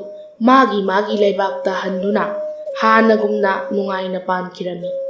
ꯃꯥꯒꯤ ꯃꯥꯒꯤ ꯂꯩꯕꯥꯛꯇ ꯍꯟꯗꯨꯅ ꯍꯥꯟꯅꯒꯨꯝꯅ ꯅꯨꯡꯉꯥꯏꯅ ꯄꯥꯟꯈꯤꯔꯝꯃꯤ꯫